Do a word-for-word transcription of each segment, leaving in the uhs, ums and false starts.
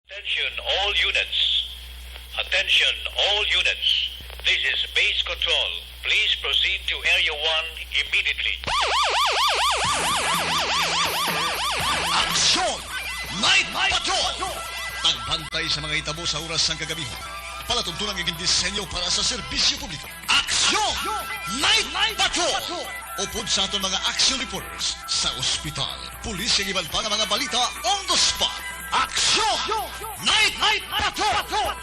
Attention all units. Attention all units. This is base control. Please proceed to area one immediately. Aksyon! Night Patrol! Tagbantay sa mga hitabo sa oras sang kagabi. Palatuntunan nga gindisenyo para sa serbisyo publiko. Aksyon! Night Patrol! Upod sa aton mga action reporters sa ospital, pulis, kag iban pa nga mga balita on the spot. Aksyon! Night Patrol!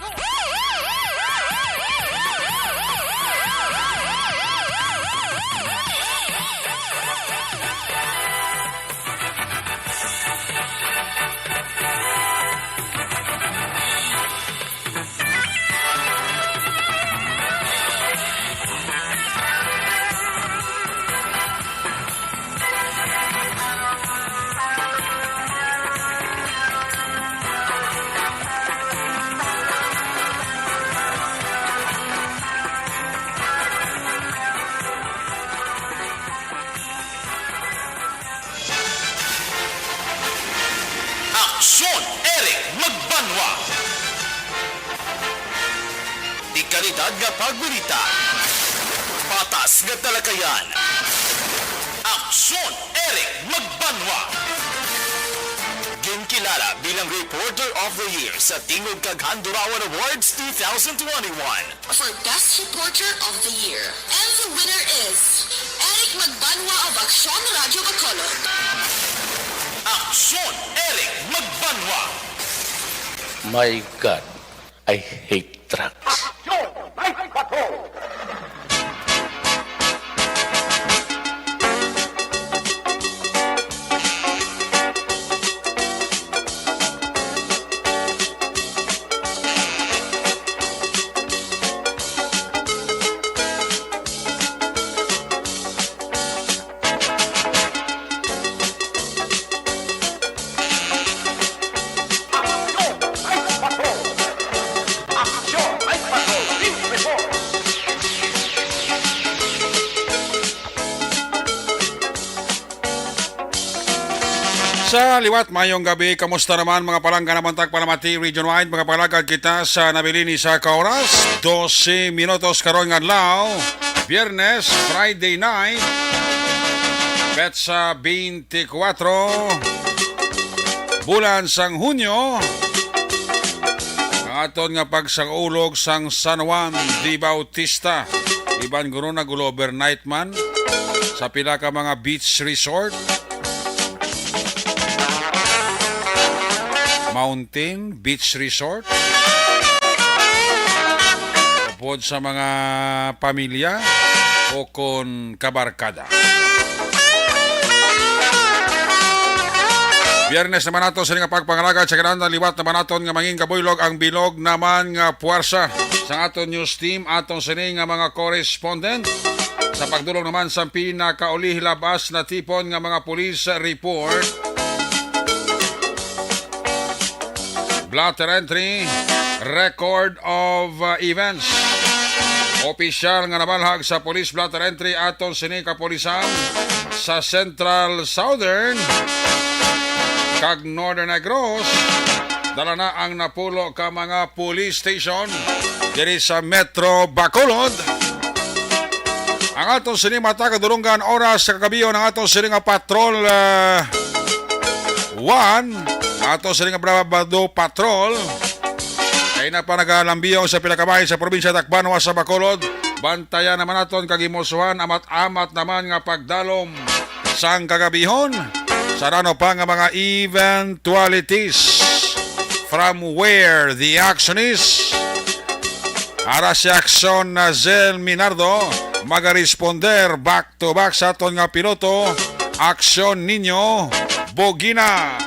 Aksyon, Eric Magbanwa. Di kalidad nga pagbalita, patas nga talakayan. Aksyon, Eric Magbanwa. Ginkilala bilang Reporter of the Year sa Tingog kag Handurawan Awards two thousand twenty-one. For Best Reporter of the Year. And the winner is Eric Magbanwa of Aksyon Radyo Bacolod. Aksyon, Eric Magbanwa. My God, I hate trucks. Aksyon, Night Patrol. Aksyon! Night Patrol! Aksyon! Night Patrol! News Report! Sa liwat, mayong gabi. Kamusta naman, mga palangga naman tag Palamati Region Wide? Mga palagad kita sa nabilin ni sa ka oras, dose minutos karon nga adlaw, Biyernes, Friday night, petsa twenty-four, bulan sang Hunyo, ang aton nga pagsangaulog sang San Juan de Bautista. Iban guro nag-overnight man sa pila ka mga beach resort, mountain beach resort, upod sa mga pamilya o kon kabarkada. Biyernes naman nato sini nga pagpangalagad sa kinahanglan, liwat naman naton nga mangin kabuylog ang bilog naman nga puwersa sang aton news team, aton sini nga mga correspondent sa pagdulong naman sa pinakauli hilabas na tipon nga mga police report. Blotter entry, record of, uh, events. Opisyal nga nabalhag sa police blotter entry aton sini kapulisan sa Central, Southern, kag Northern Negros. Dala na ang napulo ka mga police station diri sa Metro Bacolod. Ang aton sini mata kadulungan oras sa kagabion, ang aton sini nga patrol, ah, one, ang aton sini nga Brabado Patrol. Kay na pa nagalambiyong sa pila ka bahin sa probinsya Tacbanwa sa Bacolod. Bantayan naman naton kag himusuhan amat-amat naman nga pagdalom sang kagabihon. Sa rano pa nga mga eventualities from where the action is. Ara si Aksyon na Zel Minardo magaresponder back to back sa aton nga piloto, Aksyon Ninyo Bogina.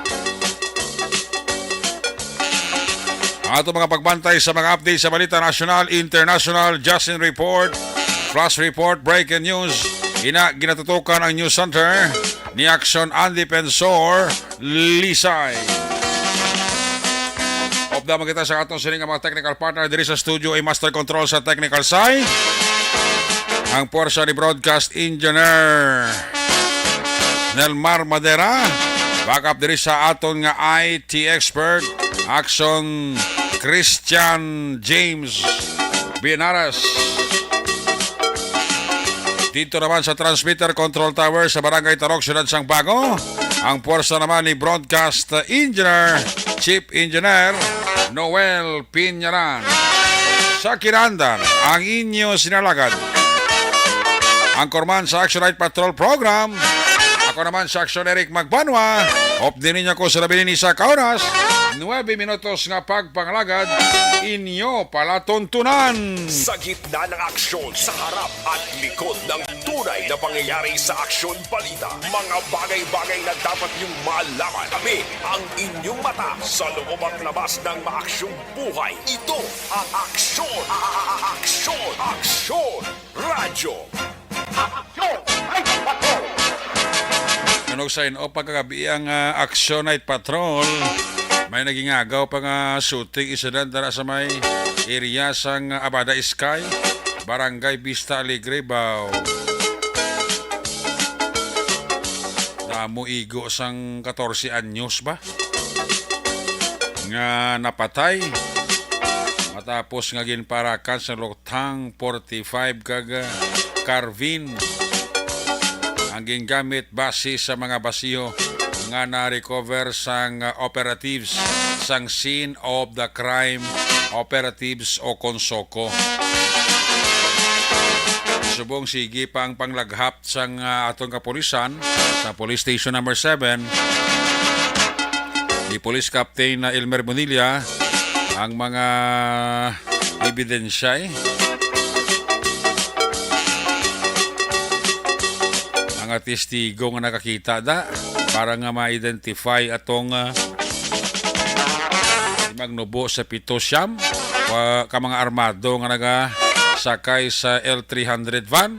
Ang ato mga pagbantay sa mga update sa balita nasyonal, international, Justin Report, Flash Report, Breaking News. Ina, ginatutukan ang News Center ni Aksyon Andy Pensor Lisay. Upda man kita sa aton sini nga mga technical partner diri sa studio, ay master control sa technical side, ang puwersa ni broadcast engineer Nelmar Madera. Backup diri sa aton nga I T expert, Action Christian James Binaras. Dito naman sa transmitter control tower sa Barangay Tarok, Siyudad sang Bago, ang puwersa naman ni Broadcast Engineer, Chief Engineer Noel Piñaran. Sa kinaandan, ang inyo sinalagad, ang korman sa Action Night Patrol Program. Ako naman si Action Eric Magbanwa. Update ninyo ko sa labi ni sa ka oras, nuebe minutos nga pagpangalagad, inyo palatuntunan. Sa gitna ng aksyon, sa harap at likod ng tunay na pangyayari sa Aksyon Balita, mga bagay-bagay na dapat niyong malaman. Kami ang inyong mata sa loob at labas ng maaksyong buhay. Ito ang Aksyon, a- a- a- Aksyon, Aksyon Radyo. Aksyon Night Patrol. Ano sa ino pagkagabi ang, ah, Aksyon Night Patrol? May nagingagaw pa nga shooting incident dara sa may area sang Abada Sky, Barangay Vista Alegre, Bao. Damo igo sang katorse anyos ba nga napatay matapos nga ginparakan sa Luthang forty-five kag, ah, Carvin ang gingamit base sa mga basiyo nga na-recover sang, ah, operatives sang scene of the crime operatives o CONSOCO. Subong sige pa ang panglaghap sang, ah, aton kapulisan sa Police Station Number Seven, ni Police Captain na Elmer Bonilla ang mga ebidensya, eh. Mga testigo nga nakakita da para nga ma-identify atong, ah, magnubo sa pito siyam ka mga armado nga nagasakay sa L three hundred van.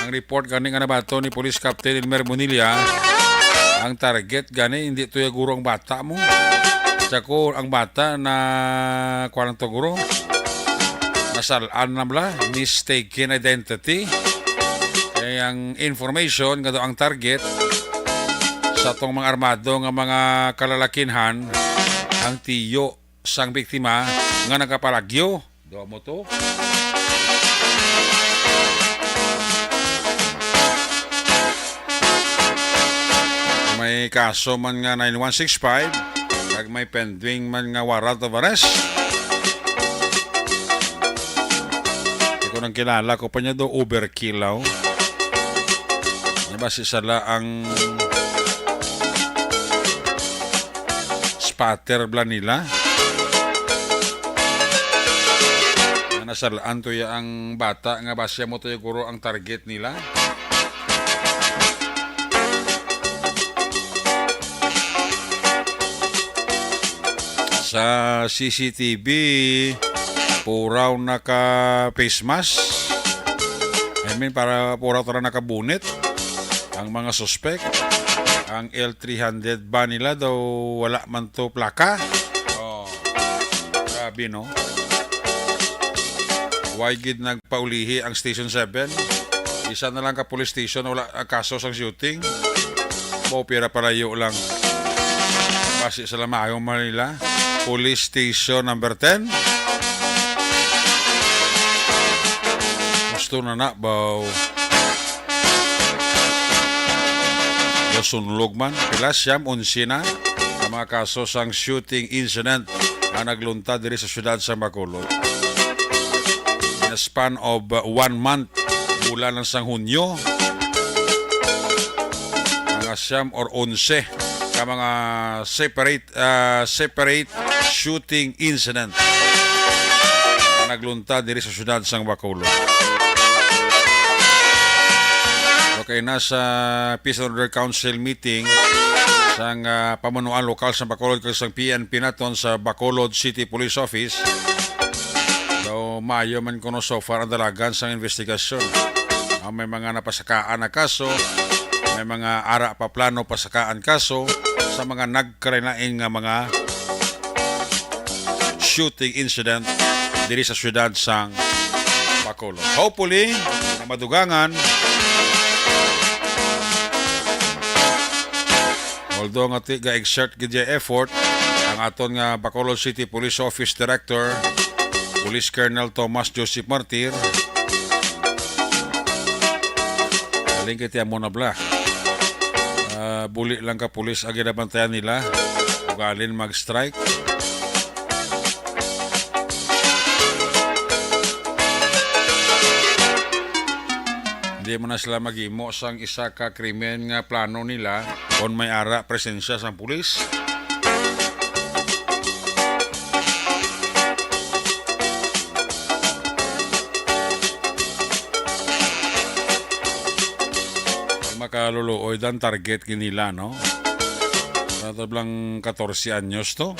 Ang report gani nga nabaton ni Police Captain Elmer Bonilla, ang target gani hindi to ya guro ang bata mo. Sa ko ang bata na kuwan to guro. Nasal-an na bala, mistaken identity. Kay ang information nga daw ang target sa tong mga armado nga mga kalalakinhan, ang tiyo sang biktima nga nagapalagyo. Daw mo to? May kaso man nga nine one six five, kag may pending man nga warrant of arrest. Di ko nang kilala ko pa niya do, overkill, aw. Di ba si sala ang spotter bala nila? Nga nasalaan to ya ang bata nga basya mo to ya guro ang target nila. Sa C C T V, puraw naka face mask. I mean, para puraw tara naka bonnet ang mga suspek. Ang L three hundred van nila daw wala man to plaka. Oh, grabe, no? Why gid nagpaulihi ang Station seven? Isa na lang ka police station, wala ang kaso sang shooting. Mo pira palayo lang. Basi sa Lamayong Manila, Police Station number ten. Gusto na na, baw. Daw sunlog man, pila, siyam, onse na ang mga kaso sang shooting incident nga nagluntad diri sa siyudad sa Bacolod. In a span of, uh, one month, bulan lang sang Hunyo, mga siyam or onse ka mga separate, uh, separate shooting incident nga nagluntad diri sa siyudad sang Bacolod. Okay, nasa Peace and Order Council meeting sang, ah, pamunuan lokal sa Bacolod kag sang P N P naton sa Bacolod City Police Office. Daw maayo man kuno so far ang dalagan sang investigasyon. Ah, may mga napasakaan na kaso, may mga ara pa plano pasakaan kaso sa mga nagkalain-lain nga mga shooting incident diri sa siyudad sang Bacolod. Hopefully, na madugangan, Although nga ti-, ga-exert gid siya effort ang aton nga Bacolod City Police Office Director, Police Colonel Thomas Joseph Martir, galing kay ti amo na bala. Ah, buli lang ka pulis ang ginabantayan nila. Ugalin mag-strike. Hindi man na sila maghimo sang isa ka krimen nga plano nila kon may ara presensya sang pulis. Makaluluoy dan target gid nila, no? Rather lang katorse anyos to.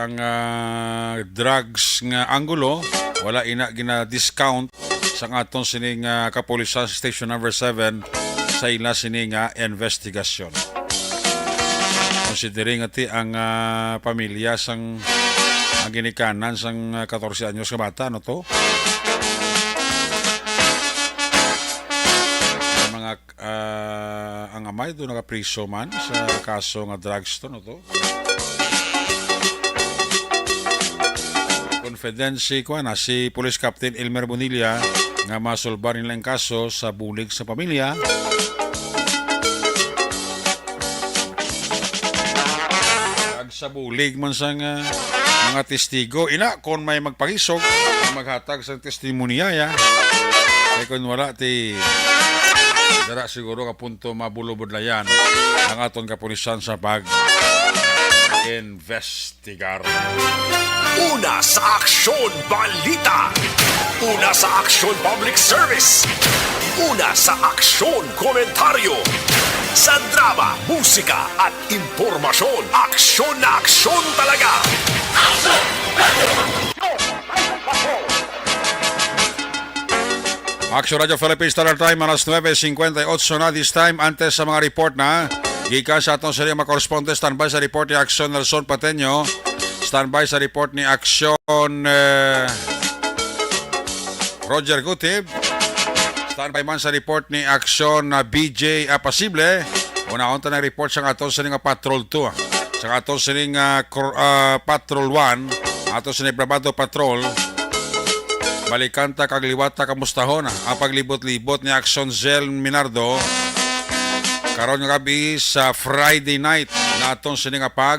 Ang, ah, drugs nga anggulo, wala ina gina-discount sang aton sining, ah, kapulisan sa Station Number Seven sa ila sini nga investigasyon. Considering ati ang, ah, pamilya sang, ang ginikanan sang, ah, katorse anyos nga bata, no to? Ang mga, ah, ang amay do nakapriso man sa kaso nga drugs to, no to? Confident si, kuwan na, si Police Captain Elmer Bonilla nga masulbar nila ang kaso sa bulig sa pamilya. Ag sa bulig man sang, ah, mga testigo. Ina, kung may magpangisog, maghatag sa testimonya, ya. Kay kung wala, ti, dara siguro ka punto mabulubudlayan ang aton kapulisan sa pag-invest. Tigar. Una sa Aksyon Balita. Una sa Aksyon Public Service. Una sa Aksyon Komentaryo. Sa drama, musika at impormasyon, aksyon na aksyon talaga. Action Radio Philippines, Standard Time, alas nuebe cincuenta y ocho na this time. Antes sa mga report na gikan sa aton sini nga korresponde, standby sa report ni Action Nelson Pateño, standby sa report ni Action, eh, Roger Gutib, standby man sa report ni Action na B J Apasible. Unahon ta na report sa aton sini nga Patrol two, ah. Sa aton sini nga kor-, ah, Patrol one, ato sini Bravado Patrol. Balikan ta kag liwat ta kamustahon ang paglibot-libot ni Action Zell Minardo karon nga gabi sa Friday night na aton sini nga pag,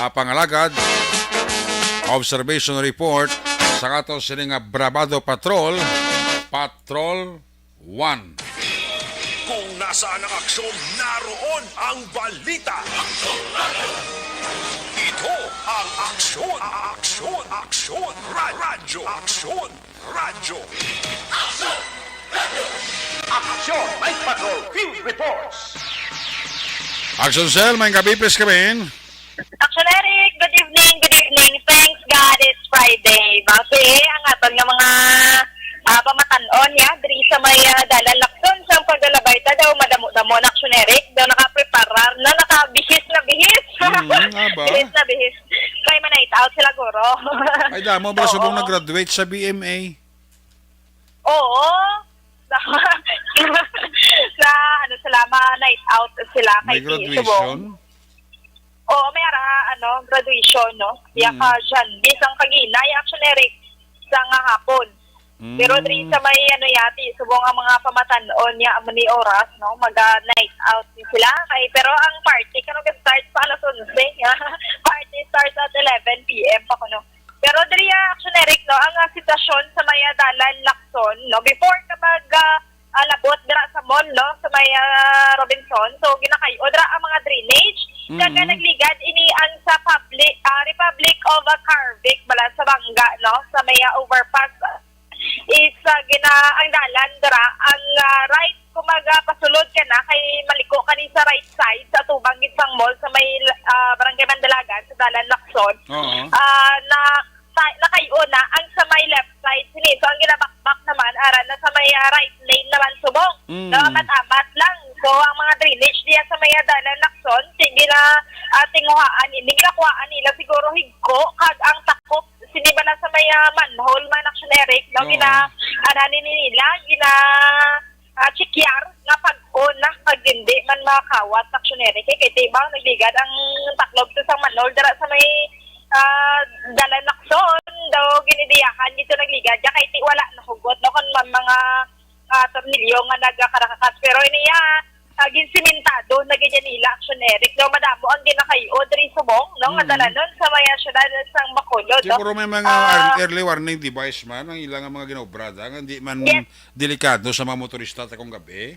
ah, pangalagad. Observation report sa aton sini nga Bravado Patrol, Patrol One. Kung nasaan ang aksyon, naroon ang balita. Ito ang Aksyon, Aksyon, Aksyon, Ra-, Radyo, Aksyon, Radyo. Aksyon, Night Patrol Field Reports. Action Cell, may gabi, please come in. Action Eric, good evening, good evening. Thanks God it's Friday. Basi, ang aton nga mga, ah, pamatan-on, ya, diri sa may, ah, Dalan Lacson, sa paglalabay ta daw, madamo-damo na Action Eric. Daw nakapreparar na, nakabihis na bihis. Mm, nga ba? Bihis na bihis. Kay ma-night out sila, guro. Ay, damo ba subong Oo. nag-graduate sa B M A? Oo. Sa, sa, ano sila, ma-night out sila kay May graduation? Subong. Oo, may ara, ano, graduation, no? Iya Mm. ka Jandy, sang kagina, iya Action Eric, sa nga hapon. Pero diri Mm. sa may, ano, yati, subong ang mga pamatan-on niya, amo ni oras, no? Mag, ah, night out ni sila. Kay, pero ang party, kano ga-start pa alas onse. Party starts at eleven P M pa kuno. Pero diri, ah, Action Eric, no, ang, ah, sitwasyon sa may, ah, Dalan Lacson, no, before ka mag, ah, ah, labot dira sa mall, no, sa may, ah, Robinson. So, ginakay-o dira ang mga drainage. Kag, ah, Mm. nagligad ini ang sa public, ah, Republic of, ah, Carvic, bala sa Banga, no, sa may, ah, overpass. Is, ah, gina-, ang dalan dira, ang, ah, right, kung maga pasulod ka na, kay maliko ka ni sa right side, sa tubang gid sang mall, sa may, ah, Barangay Mandalagan, sa Dalan Lacson. Oo. Ah, na, na, nakayo na ang sa may left side sini. So, ang ginabakbak naman, ara na sa may, ah, right lane naman subong. Mm. Na amat-amat lang. So, ang mga drainage diya sa may, ah, Dalan Lacson, sige na, ah, tinguhaan, hindi ginakuhaan nila siguro higko, kag ang takop, sini bala sa may, ah, manhole man, Action Eric, no? Oo. Gina, ano, ni nila, gina, ah, check-yar nga pag-on na pag hindi man makawat, Action Eric, eh, kay tibaw nagligad ang taklob sa sang manol dira sa may, ah, Dalan Lacson, daw ginidiyahan dito nagligad ya kay ti wala nahugot, no, kon man mga, ah, tornilyo nga nagakarakas. Pero ini ya, ah, ginsimentado na gid nila, Action Eric, no, madamo ang ginakay-o diri subong, no, nga Mm. dalanon sa may syudad sang Bacolod, Di, no? Pero may mga Ah. ar-, early warning device man ang ilang mga ginaobrada nga hindi man Yes. delikado sa mga motorista ta kung gabi.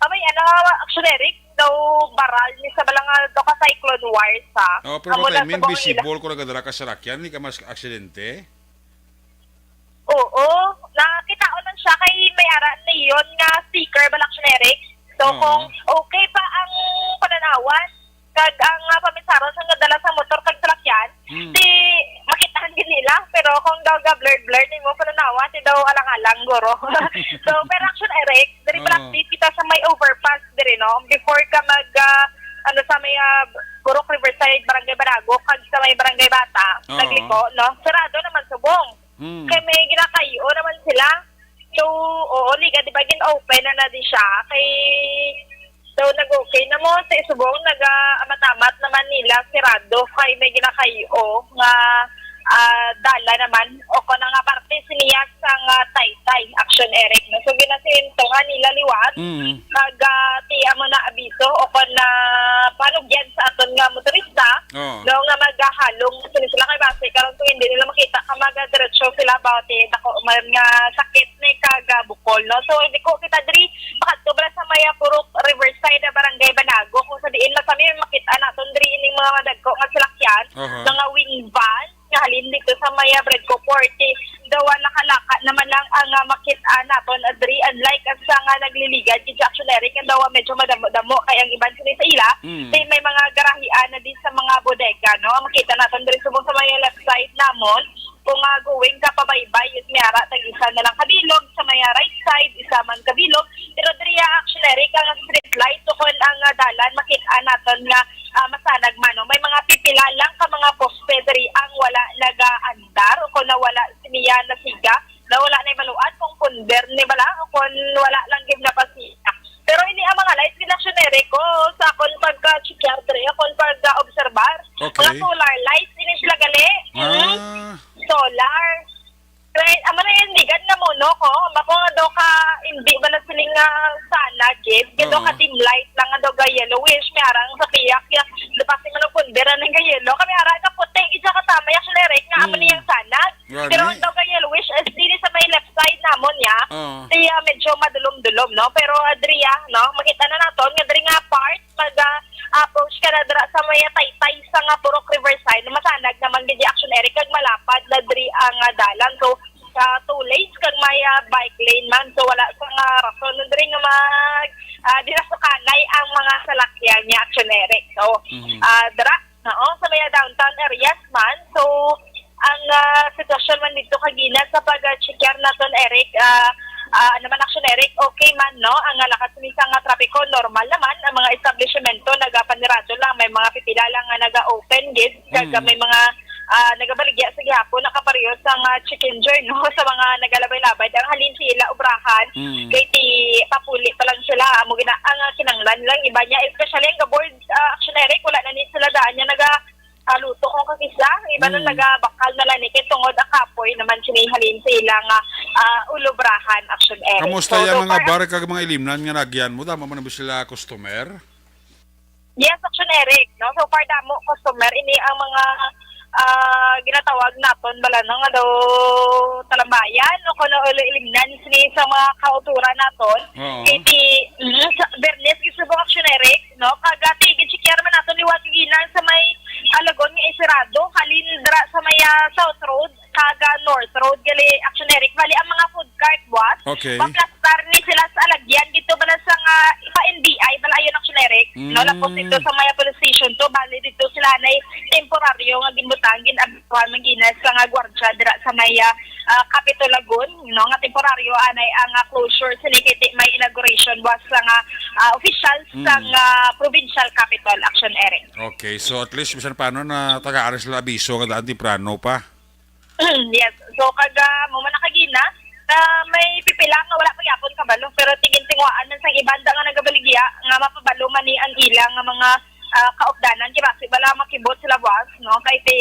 Amay, ano, Action Eric, daw baral ni sa bala nga daw ka cyclone wires, ha? Oh, pero Amo na sa may mga ila- visible ko nagadala ka sarakyan, hindi ka mas aksidente. Oo, nakita ko lang siya kay may ara neon nga sticker, bala, Action Eric. So, Oo. kung okay pa ang pananawan, kag ang, ah, pamisaron sa nga dala sa motor kag salakyan, Hmm. di makitahan gid nila. Pero kung daw ga blurred-blurred nimo pananawa, di daw alang-alang, guro. So, pero Action Eric, diri pala Oo. update kita sa may overpass diri, no? Before ka mag, ah, ano, sa may, ah, Purok Riverside, Barangay Banago, kag sa may Barangay Bata, Oo. nagliko, no? Sarado naman subong. Hmm. Kay may ginakayo naman sila. So, oo, liga, di ba, gin-open na na di siya. Kay, so, nag-okay na mo sa isubong, nag-amat-amat naman nila, sirado, kay may ginakayo nga, ah, dala naman, o kung nga parte siniya sa nga taytay, Action Eric, no? So, ginasinto nga nila liwat, Mm. mag, ah, tiya mo na abiso, o kung na panugyan sa aton nga motorista, Oo. no, nga magahalong sila, sila kay base karon kung hindi nila makita ka magadiretso sila about eh, dako man nga sakit ni kag, ah, bukol, no? So, hindi ko kita diri makadto bala sa may, ah, Purok Riverside, ah, Barangay Banago, kung sa diin masami makita naton diri ining mga madagko nga salakyan, Aha. mga wing van, nga halin dito sa may, ah, Bredco forty. Daw, ah, nakalaka naman lang ang, ah, makit-an naton, ah, diri, unlike ang sa nga nagliligad gid sa Action Eric, nga daw, ah, medyo madamo-damo kay ang iban sini sa ila, Mm. kay may mga garahian na di sa mga bodega, no? Makita naton diri subong sa may left side namon, kung, ah, going ka pabaybay, is may ara tag isa na lang kabilog, sa may, ah, right side, isa man kabilog, pero diri, ah, Action Eric, ang street light, tukon ang, ah, dalan, makita naton nga, ah, masanag man, no? May mga pipila lang ka mga poste diri ang wala nagaandar o kung nawala siniya nasiga, na wala na maluad kung punder ni bala o kung wala lang gid napasiya. Pero ini ang mga lights nila, Action Eric, ko sa akon pagka-check diri, akon pag-obserbar. Okay. Mga solar lights ini sila gali. Mm. Ah. Solar. Kay, amo na yan, ligad na mo, no, ko? Bako nga daw ka, hindi ba na siling nga sana, gid? Kaya daw Oo. ka dim light lang nga daw ga yellowish, may arang sa piyak, ya, dapat si manong punder ang ga yellow. Kami ara ka puti, isa ka tama, ya, Action Eric, nga amo Mm. niyang sana. Gani? Pero ang daw ga yellowish, is dili sa may left side namon, ya. Oo. Siya medyo madulom-dulom, no? Pero, ah, diri, ah, no, makita na naton nga diri nga part, mag, ah, approach ka na dira sa may taytay sa nga Purok Riverside, masanag naman gid, Action Eric, kag malapad na diri ang, ah, dalan. So, sa two lanes kag may, ah, bike lane man. So, wala sa nga rason na diri nga mag, ah, dinasukanay ang mga salakyan ni Action Eric. So, Mhm. ah, dira, no, sa may downtown areas man. So, ang, ah, sitwasyon man dito kagina sa pag-check naton, Eric, ah, ah, ano man, Action Eric, okay man, no? Ang, ah, lakat sa misang nga trapiko, normal naman. Ang mga establishmento nagapanirado lang, may mga pipila lang nga naga-open gid. Kag Mm. may mga, ah, nagabaligya sa gihapon, nakapareho sa nga chicken joy, no? Sa mga nagalabay-labay, ang halin sila obrahan, Mm. kay ti papuli pa lang sila. Amo gina, ang, ah, kinanglan lang, iba niya, especially ang gaboard, ah, Action Eric, wala na ni sila daan niya naga, ah, luto kung kakisa. Iba na Mm. nagabakal na lang ni, kay tungod ang kapoy naman sinihalin sa ila nga, ah, ulobrahan, Action Eric. Kamusta So, ya so mga far, bar kag mga ilimnan nga nagyan mo? Tama man ba sila customer? Yes, Action Eric, no? So far, damo customer. Ini ang mga, ah, ginatawag naton bala, no, nga daw talambayan, no? Kung ano, ilimnan sini sa mga kauturan naton. Oo. Kay ti, mm, sa Bernes, gusto mo, Action Eric, no? Kag, ah, ti, gin-check man naton liwat gina sa may Alagon nga isirado, halin dira sa may, ah, South Road kag, ah, North Road, gali, Action Eric. Bali, ang mga food cart, buwas, Okay. maplastar ni sila sa alagyan dito bala sa nga ipa N B I, bala ayon, Action Eric, no? Mm. Lapos dito sa may police station to, bali dito sila na temporaryo nga ginbutang, gin-abisohan man gina sa nga gwardiya dira sa may, ah, ah, Capitol Lagoon, no, nga temporaryo anay ang, ah, closure sini kay ti may inauguration buwas sa nga, ah, officials sa Mm. nga provincial capital, Action Eric. Okay, so at least bisan paano na tagaan sila abiso nga daan temprano pa. Yes. So, kag, ah, mo man nakagina, Ah, may pipila nga wala pa gyapon kabalo, pero tingin-tinguhaan man sang iban da nga nagabaligya nga mapabalo man ni ang ila nga mga, ah, kaupdanan, kay basi bala makibot sila buwas, no? Kay ti,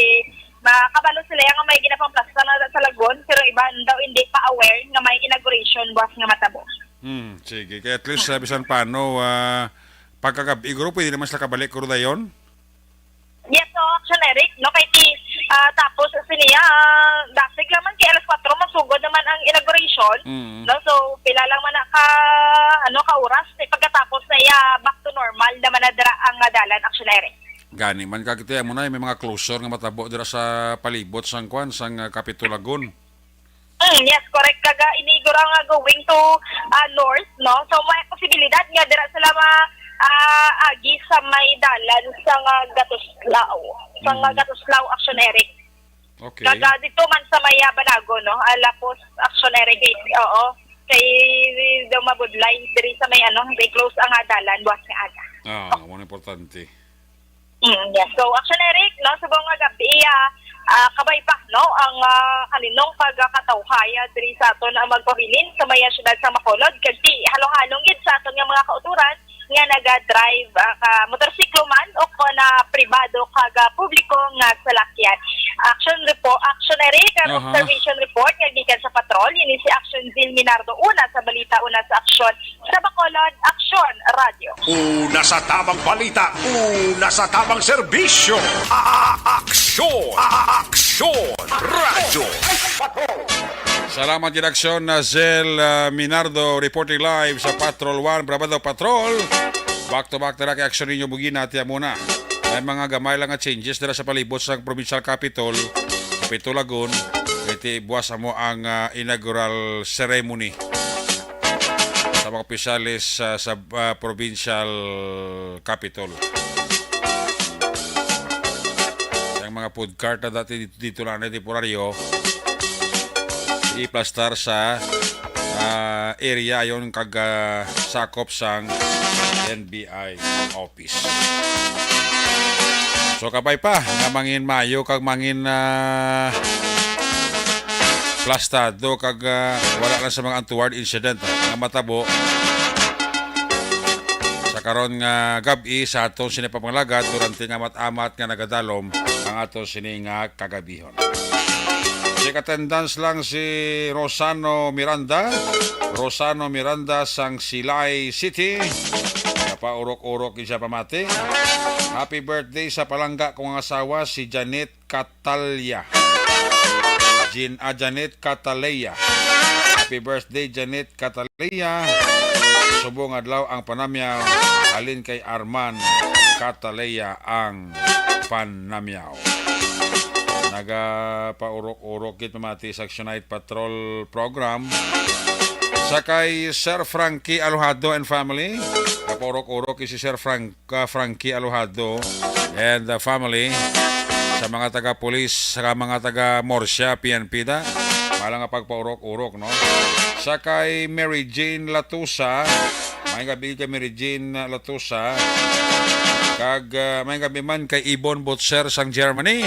makabalo sila nga may ginapangplasta na sa Lagun, pero iban daw hindi pa aware nga may inauguration buwas nga matabo. Hmm, sige. Kaya at least, ah, bisan paano, ah, pagkagab-i, guro, pwede naman sila kabalik, guro, dayon? Yes, so, Action Eric, no, kay ti, ah, tapos sa niya, ah, dasig lang man kay alas kuwatro masugod naman ang inauguration, Mm. no? So, pila lang man na ka, ano, ka oras, eh, pagkatapos na iya, back to normal naman na dira ang, ah, dalan, Action Eric. Gani man ka, kita mo na, may mga closure nga matabo dira sa palibot sang kwan, sang, ah, Capitol Lagun. Mm, yes, correct. Kaga ini guro nga going to, ah, north, no? So, may posibilidad nga dira sila ma, ah, agi sa may dalan sa nga Gatuslao. Sa nga Mm. Gatuslao, Action Eric. Okay. Kaga dito man sa may, ah, Banago, no? Ah, Lapos, Action Eric. Oo. Kay daw mabudlay diri sa may, ano, may close ang, ah, dalan, buwas nga aga. Ah, mo importante. Mm, yes. So, Action Eric, no, subong nga gab-i, ah, ah, kabay pa, no, ang, ah, kalinong pagkatawhay, ah, diri sa aton ang magpabilin sa may, ah, siyudad sa Bacolod, kag ti halong-halong gid sa aton nga mga kautoran nga naga-drive, ah, ka motorsiklo man o kon, ah, pribado kag, ah, publiko nga salakyan. Action report, Action Eric, ang Aha. observation report nga gikan sa patrol, ini si Action Zil Minardo, una sa balita, una sa aksyon. Sa Bacolod, Aksyon Radio. Una sa tamang balita, una sa tamang serbisyo. A-, aksyon, a-, aksyon, radyo. Salamat gid, Aksyon, na Zel, ah, Minardo, reporting live sa Patrol One, Brabado Patrol. Back to back na kay Aksyon ninyo, bugi na, tiya muna. May mga gamay lang nga changes dira sa palibot sa provincial capital, Capitol Lagun. Iti buwas amo ang, ah, inaugural ceremony sa mga opisyales, ah, sa, ah, provincial capitol. Ang mga food cart na dati dito, dito lang na temporaryo, iplastar sa, ah, area ayon kag, ah, sakop sang N B I office. So, kabay pa nga mangin mayo kag mangin, ah, plastado kag, ah, wala lang sa mga untoward incident, ah, nga matabo sa karon nga gab-i sa aton sini pamanglagad durante nga amat-amat nga nagadalom ang aton sini nga kagabihon. Check attendance lang si Rosano Miranda. Rosano Miranda sang Silay City. Napaurok-urok gid siya pamati. Happy birthday sa palangga kong asawa, si Janet Catalia. Jean, ah, Janet Cataleya. Happy birthday, Janet Cataleya. Subong adlaw ang panamyaw, halin kay Arman Cataleya ang panamyaw. Nagapaurok-urok gid pamati sa Action Night Patrol Program. Sa kay Sir Frankie Alojado and family, kapaurok-urok si Sir Frank ka Frankie Alojado and the family, sa mga taga-pulis, sa mga taga-Morsia, P N P da, wala nga pagpaurok-urok, no? Sa kay Mary Jane Latusa, may gabi kay Mary Jane Latusa, kag, ah, may gabi man kay Ibon Butcher sang Germany.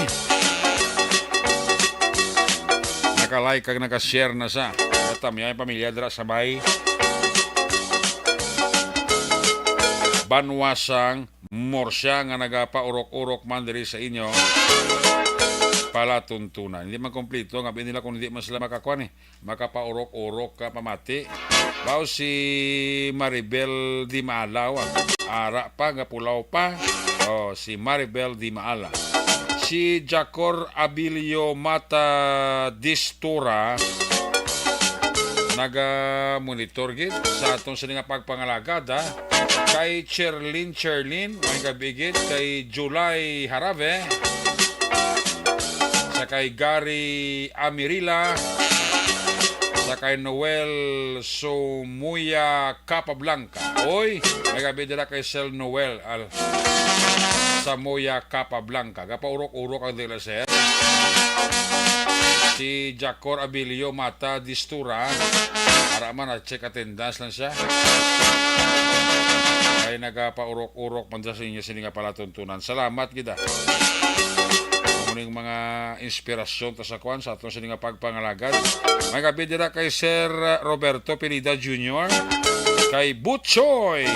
Naka-like kag naka-share na sa. Tamya ang pamilya dira sa may banwa sang Morsia nga nagapaurok-urok man diri sa inyo palatuntunan. Hindi man kompleto nga nila kung hindi man sila makakuan eh, makapaurok-urok ka pamati. Bao si Maribel Di Maalaw, ah. Ara pa, nga pulaw pa. Oh, si Maribel Di Maala. Si Jacor Abilio Mata Distura, naga-monitor gid sa atong sini nga pagpangalagad, ha. Kay Cherlyn, Cherlyn, may gabi gid. Kay July Harave, sa kay Gary Amirila, sa kay Noel Sumuya Capablanca. Oy, may gabi dira kay Sel Noel Al Samoya Capablanca. Gapaurok-urok ang dila, sir. Si Jacor Abilio Mata Distura. Ara man, na-check attendance lang siya. Ay nagapaurok-urok man sa inyo sini nga palatuntunan. Salamat gid, ah. Ang ning mga inspirasyon ta sa kwan sa aton sini nga pagpangalagad. May gabi dira kay Sir Roberto Pineda Junior, kay Butchoy,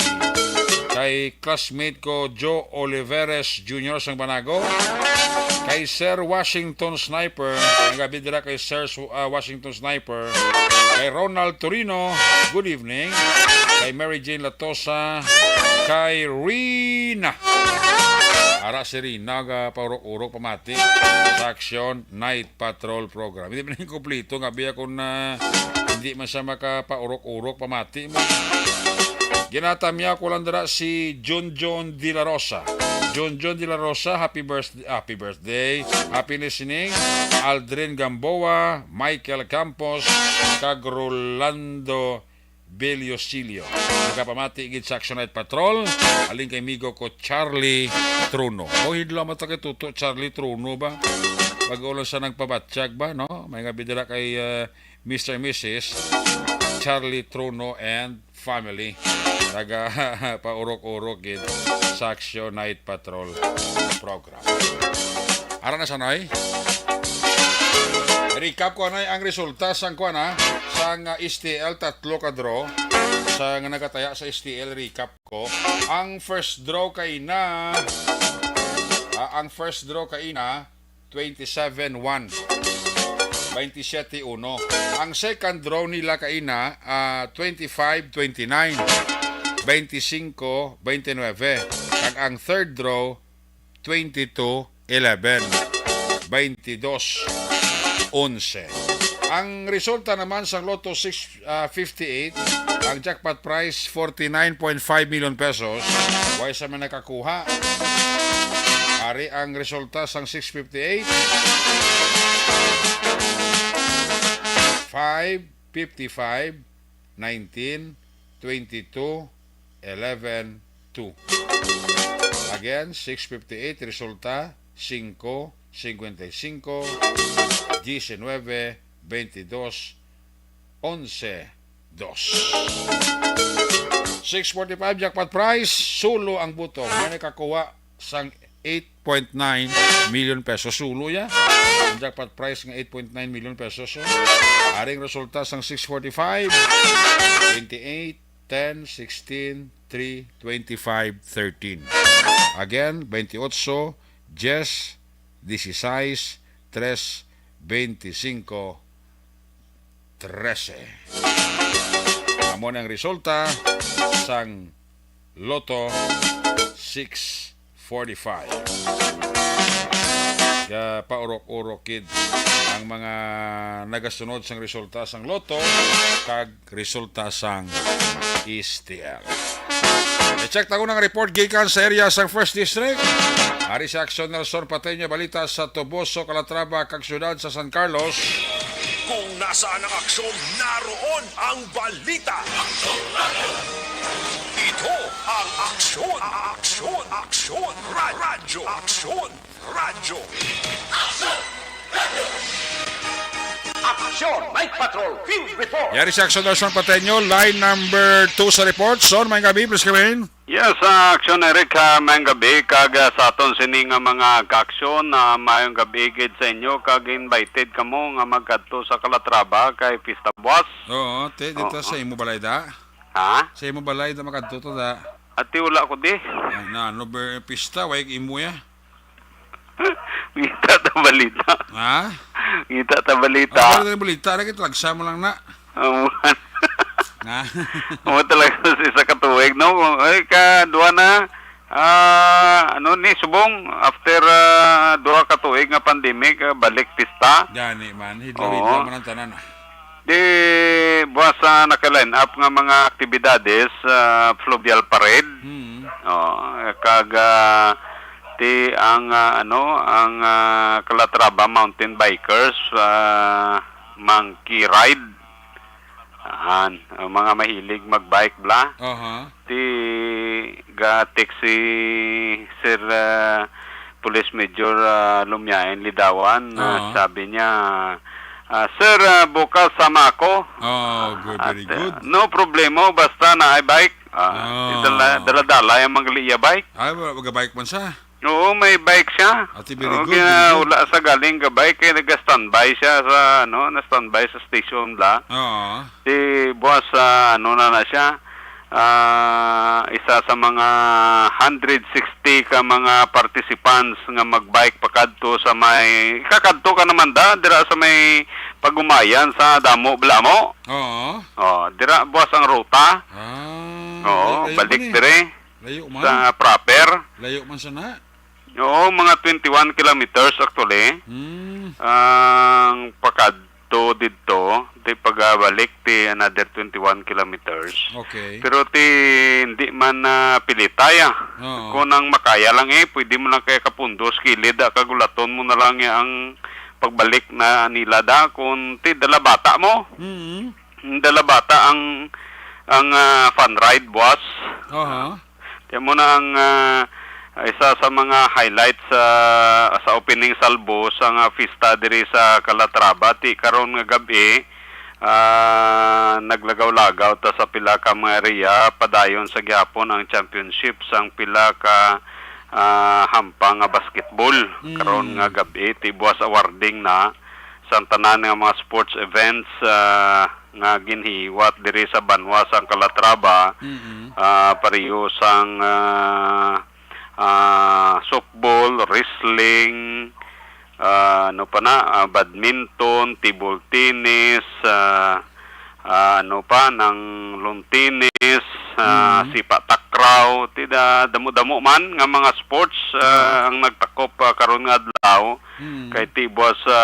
kay classmate ko Joe Oliveres Junior sang Banago, kay Sir Washington Sniper. May gabi dira kay Sir Su-, ah, Washington Sniper, kay Ronald Torino, good evening, kay Mary Jane Latosa, kay Rina. Ara si Rina, ga paurok-urok pamati sa Aksyon Night Patrol Program. Hindi man yung kumplito nga biya kung na hindi man siya makapaurok-urok pamati mo. Ginatamya ko lang dira si Junjun De La Rosa. Junjun De La Rosa, happy birthday, happy birthday. Happy listening. Aldrin Gamboa, Michael Campos, kag Rolando Beliosilio. Nagapamati gid sa Action Night Patrol, alin kay migo ko Charlie Truno. O, hidlaw mo to kay Tuto Charlie Truno ba? Pag-ulo sa nagpabatsyag ba, no? May nga bidala kay, uh, Mister Missus Charlie Truno and family. Naga paurok-urok gid sa Action Night Patrol program. Ara na, Sanoy. Recap ko, Anoy, ang resulta sang kuan, ha, sang, ah, S T L, tatlo ka draw sa nga nagataya sa S T L. Recap ko. Ang first draw kaina, ah, ang first draw kaina, twenty-seven one, twenty-seven uno. Ang second draw nila kaina, ah, twenty-five twenty-nine, twenty-cinco twenty-nueve. Kag ang third draw, twenty-two eleven, twenty-dos onse. Ang resulta naman sang Lotto six, ah, fifty-eight, ang jackpot prize, forty-nine point five million pesos. Way sa man nakakuha. Ari ang resulta sang six fifty-eight, five fifty-five, nineteen, twenty-two, eleven, two. Again, six fifty-eight, resulta, singko, singkwenta y singko, diecinueve, veintidós, onse, dos. Six forty-five jackpot prize, sulo ang buto. May nakakuha sang eight point nine million pesos. Sulo ya. Ang jackpot prize nga eight point nine million pesos. So, aring resulta sang six forty-five, twenty-eight, ten, sixteen, three, twenty-five, thirteen. Again, twenty-eight, diez, dieciséis, tres, veinticinco, trese. Amo na ang resulta sang Lotto six forty-five. Kaya paurok-urok gid ang mga nagasunod sang resulta sang Lotto kag resulta sang S T L. I-check ta ko ang report gikan sa area sang First District. Ari sa Aksyon Nelson Pateño, balita sa Toboso, Calatrava, kag siyudad sa San Carlos. Kung nasaan ang aksyon, naroon ang balita. Ito ang Aksyon, Aksyon, Aksyon, Ra-, Radyo, Aksyon, Radyo. Aksyon Night Patrol Field Report. Yari si Aksyon Nelson Pateño, line number two sa report. Son, may gabi, please come in. Yes, ah, Aksyon Eric, ah, maayong gabi, kag, ah, sa aton sini nga mga kaaksyon, ah, maayong gabi gid sa inyo, kag invited kamo nga magkadto sa Calatrava kay Pista Buas. Oo, te, dito Oo. sa imo balay da. Ha? Sa imo balay da makadto to da. Ati, wala ko di. Ay, na, ano ba yung pista? Way imo ya? Ngita ta balita. Ha? Ngita ta balita. Ano yung balita? Ano yung balita? Lagi, talagsa mo lang na. Amo. Ha? Amo talaga sa isa ka tuig, no? Ay, ka, duha na. Ah, ano ni, subong, after, ah, duha ka tuig nga pandemic, ah, balik pista. Gani man, hidlaw-hidlaw Oo. man ang tanan, ah. Di buwas sa naka-line up nga mga aktibidades, ah, fluvial parade. Hmm. Oh, kag, ah, ti ang, ah, ano, ang, ah, Calatrava Mountain Bikers, ah, monkey ride. Ahan, ang mga mahilig mag-bike bla. Aha. Ti ga-text si Sir, ah, Police Major, ah, Lumiain Lidawan, ah, Aha. sabi niya, ah, "Sir, ah, bukas sama ako." Oh, good, very At, ah, good. "No problema, basta naay bike." Ah, Ah. dala-, dala-dala yung mga liya bike. Ay, wala, mag-bike man siya. Oo, may bike siya. Ate, very Oo, good, kaya very good. Wala sa galing ka bike, kaya nag-standby siya sa, ano, na-standby sa station bla. Oo. Si boss, ah, ano na na siya, ah, isa sa mga hundred sixty ka mga participants nga mag-bike pakadto sa may, kakadto ka naman da, dira sa may Pagumayan sa Damo, bla mo? Oo. Oh, dira, boss, ang ruta. Ah, Oo, lay-, layo balik man eh. Dire Layo man. Sa proper. Layo man sana. Oo, mga twenty-one kilometers actually. Hmm. Ang pakadto didto, di pagabalik, ti another twenty-one kilometers. Okay. Pero ti hindi man na pilitay, ah. Oo. Kung ang makaya lang eh, pwede mo lang kaya kapundos, kilid, ah, kagulaton mo na lang eh ang pagbalik na nila da, kung ti dala bata mo. Mm. Dala bata ang, ang, ah, fun ride, boss. Aha. Kaya mo na ang, ah, isa sa mga highlights sa, sa opening salvo sa nga pista diri sa Calatrava. Ti karon nga gab-i, ah, naglagaw-lagaw ta sa pila ka mga area. Padayon sa gihapon ang championship sang pila ka, ah, hampang nga basketball. Mm. Karon nga gab-i, ti buwas awarding na sang tanan nga mga sports events, ah, nga ginhiwat diri sa banwa sang Calatrava, Mm-mm. ah, pareho sang, ah, ah, softball, wrestling, ah, ano pa na, ah, badminton, table tennis, ah, ah, ano pa, nang lawn tennis, ah, Mm. sipa takraw, ti da, damo-damo man nga mga sports, ah, Ah. ang nagtakop, ah, karon nga adlaw. Mm. Kay ti buwas sa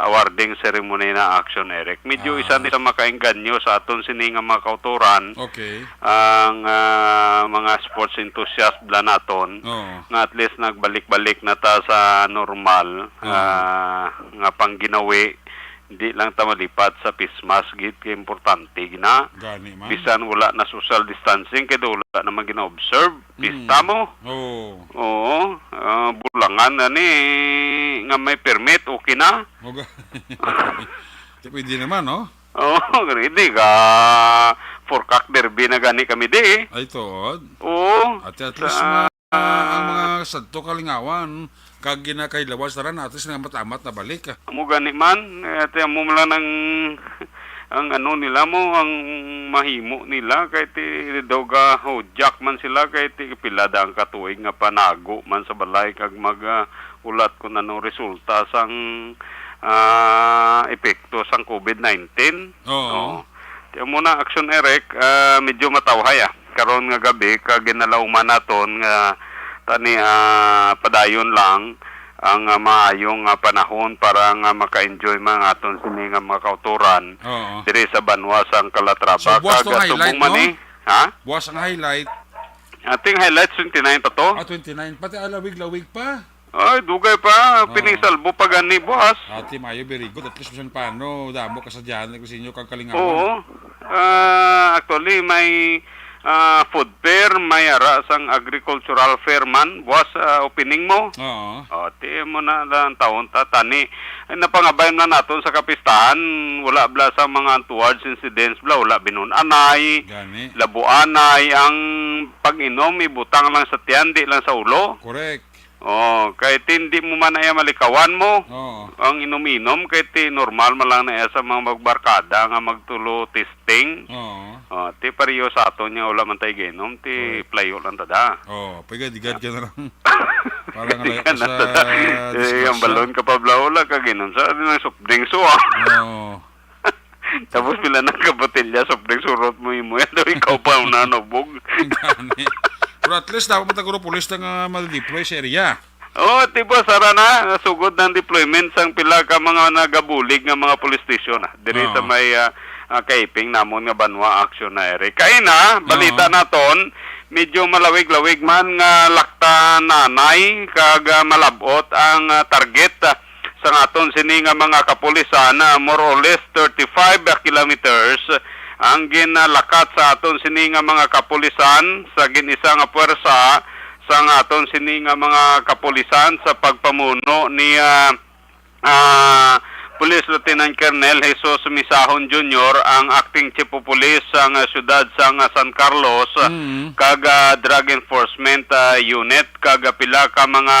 awarding ceremony na action, Eric. Medyo Ah. isa ni sa makaengganyo sa aton sini nga mga kautoran Okay. ang, ah, mga sports enthusiast bla naton Oo. nga at least nagbalik-balik na ta sa normal, Oo. ah, nga pangginawi. Di lang ta malipat sa face mask, gid kay importante gina. Gani man. Bisan wala na social distancing, kay daw wala naman gina-observe. Pista Mm. mo. Oo. Oo. Ah, bulangan na ni nga may permit, okay na. Mo ga-, Di pwede naman, no? Oo, ready ka. Forkak derby na gani kami di. Ay, tuod. Oo. At, at least Sa ma-, ang mga sadto kalingawan, kag ginakailawas na ran, at least nga matamat na balik, ah. Amo gani man, eh, ate, amo man lang ang, ang ano nila mo, ang mahimo nila, kay ti daw ga hujak man sila, kay ti pila da ang katuig nga panago man sa balay, kag mag, ah, ulat kung anong resulta sang, ah, epekto sang covid nineteen. Oo. Oo. Ti amo na, Action Eric, ah, medyo matawhay, ah. Karon nga gabi, kag ginalauman naton nga tani, ah, padayon lang ang, ah, maayo nga panahon para nga maka-enjoy man ang aton sini nga mga kautoran Oo. diri sa banwa sang Calatrava. So, buwas Kag tong subong highlight, man no? Eh. Ha? Buwas ang highlight. Ating highlights, twenty-nine pa to. Ah, twenty-nine. Pati alawig-lawig pa. Ay, dugay pa. Oo. Pining salbo pa gani, boss. Ate, maayo, very good. At least, bisan paano, damo ka sa dyan, nagkusinyo kag kalingawan. Oo. Ah, actually, may, ah, food fair, may ara sang agricultural fair man, boss, ah, opening mo. Oo. O, ti mo na lang taon ta, tani. Ay, napangabay na naton sa kapistahan, wala bla sa mga untoward incidents bla, wala binun-anay, Gani. labuanay, ang pag-inom, ibutang lang sa tiyan, di lang sa ulo. Correct. Oh, kay ti hindi mo man ay malikawan mo. Oo. Ang inom-inom, kay ti normal man lang na sa mga magbarkada nga magtulo testing. Oo. Oh, ti pareho sa aton nga wala man tayo ginom, ti Correct. playo lang tada. Oo, pagkadigad ka na lang. Parang layo Yan ka na sa tada. Eh, ang disgrasya. Balon ka pa, bla, wala ka ginom. Sa ano ng soft drinks, oh, ah. Oo. Tapos pila na ka botelya, soft drinks, surot mo, imo yan daw, ikaw pa ang nanubog. Gani. Pero at least, dapat mataguro pulis na nga madideploy sa area. Oo, ti boss, ara na, nasugod na ang deployment sang pila ka mga nagabulig nga mga police station, ah, diri Oo. sa may, ah, ah, kaiping namon nga banwa, action na ere. Kaina, balita Oo. naton, medyo malawig-lawig man nga lakta nanay, kag, ah, malabot ang, ah, target, ah, sa aton sini nga mga kapulisan, ah, more or less thirty-five kilometers ang ginalakat sa aton sini nga mga kapulisan sa gin-isa nga puwersa sa nga aton sini nga mga kapulisan sa pagpamuno ni, ah, ah, Police Lieutenant Colonel Jesus Misahon Junior ang acting chief of police sang, ah, siyudad sang, ah, San Carlos, ah, Mm. kag, ah, drug enforcement, ah, unit, kag, ah, pila ka mga,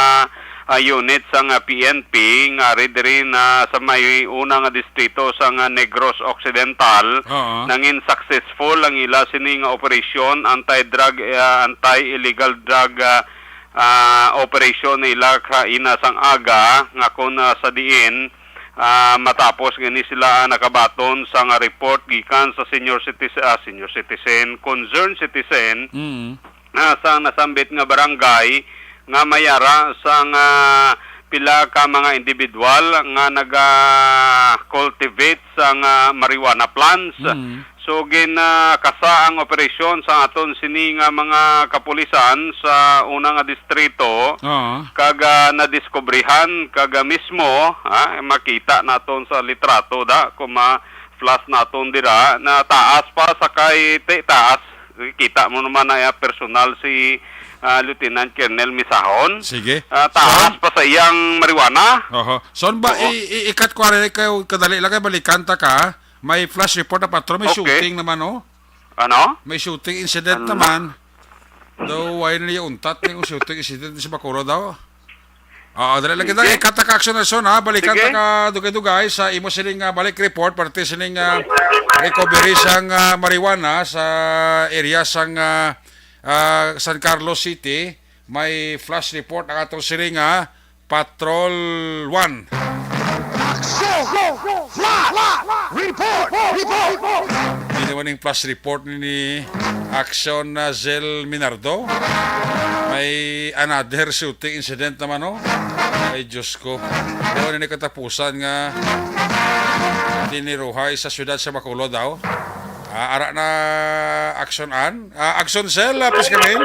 ah, unit sang, ah, P N P nga ari diri na sa may una nga distrito sang, ah, Negros Occidental. Oo. Nangin successful ang ila sini nga operasyon, anti-drug, ah, anti-illegal drug, ah, ah, operasyon nila kaina sang aga, nga kung, ah, sa diin, ah, matapos gani sila, ah, nakabaton sang report gikan sa senior citizen, ah, senior citizen, concerned citizen, Mm. ah, sa nasambit nga barangay nga may ara sang, ah, pila ka mga individual nga naga-cultivate sang, ah, marijuana plants. Mm. So, ginakasa ang operasyon sa aton sini nga mga kapulisan sa una nga distrito, Oo. kag, ah, nadiskubrihan, kag, ah, mismo, ah, makita naton sa litrato da, kung ma-flash naton dira, na taas pa sa kay, ti-, taas. Kita mo naman na, ah, personal si, ah, Lieutenant Colonel Misahon. Sige. Ah, taas So? pa sa iyang marijuana. Oho. So, ba, Oo. i-, i-, ikat ko rin kayo, kadali lang kayo, balikan ta ka. May flash report na patro, may Okay. shooting naman, oh. Ano? May shooting incident Ano? naman. Daw, why na niya untat na yung shooting incident sa Bacolod daw? Oo, dali lang kita. Sige. Ikat ta ka, Action Nelson, ha? Balikan Sige. ta ka dugay-dugay sa imo sining, ah, balik report, parte sining, ah, recovery sang, ah, marijuana sa area sang, ah, ah, San Carlos City. May flash report ang atong sining, ah, Patrol one. Action! Flash! Report! Report! Hindi naman yung flash report ni Action na Zel Minardo. May another shooting incident naman, no? Ay, Diyos ko. Doon na katapusan nga tiniruhay sa siyudad sa Bacolod daw. Ah, ara na Action An. Ah, Action Cell, ah, please come in.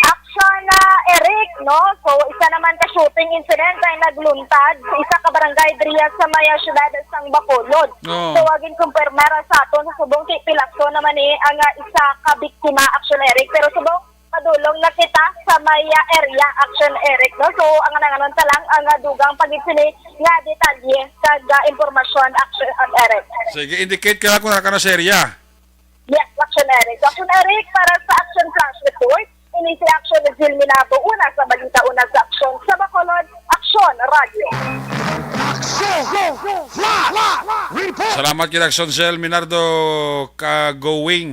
Action, ah, Eric, no? So, isa naman ka shooting incident ay nagluntad sa isa ka barangay diriya sa maya siyudad sang Bacolod. Oo. So, agin kumpirmar sa aton sa subong ti pilaso naman ni ang, ah, isa ka biktima, Action Eric. Pero subong, padulong na kita sa maya area, Action Eric, no? So, ang nanganon ta lang ang, ah, dugang pagitsini nga detalye kag, ah, impormasyon, Action, um, Eric. Sige, indicate ka lang kung naka na sa area. Yes, Action Eric. Action Eric, para sa Action Flash Report, ini si Action Zil Minabo, una sa balita, una sa aksyon, sa Bacolod, Action Radio. Action Flash Report! Salamat kay Action Zil Minardo, ka going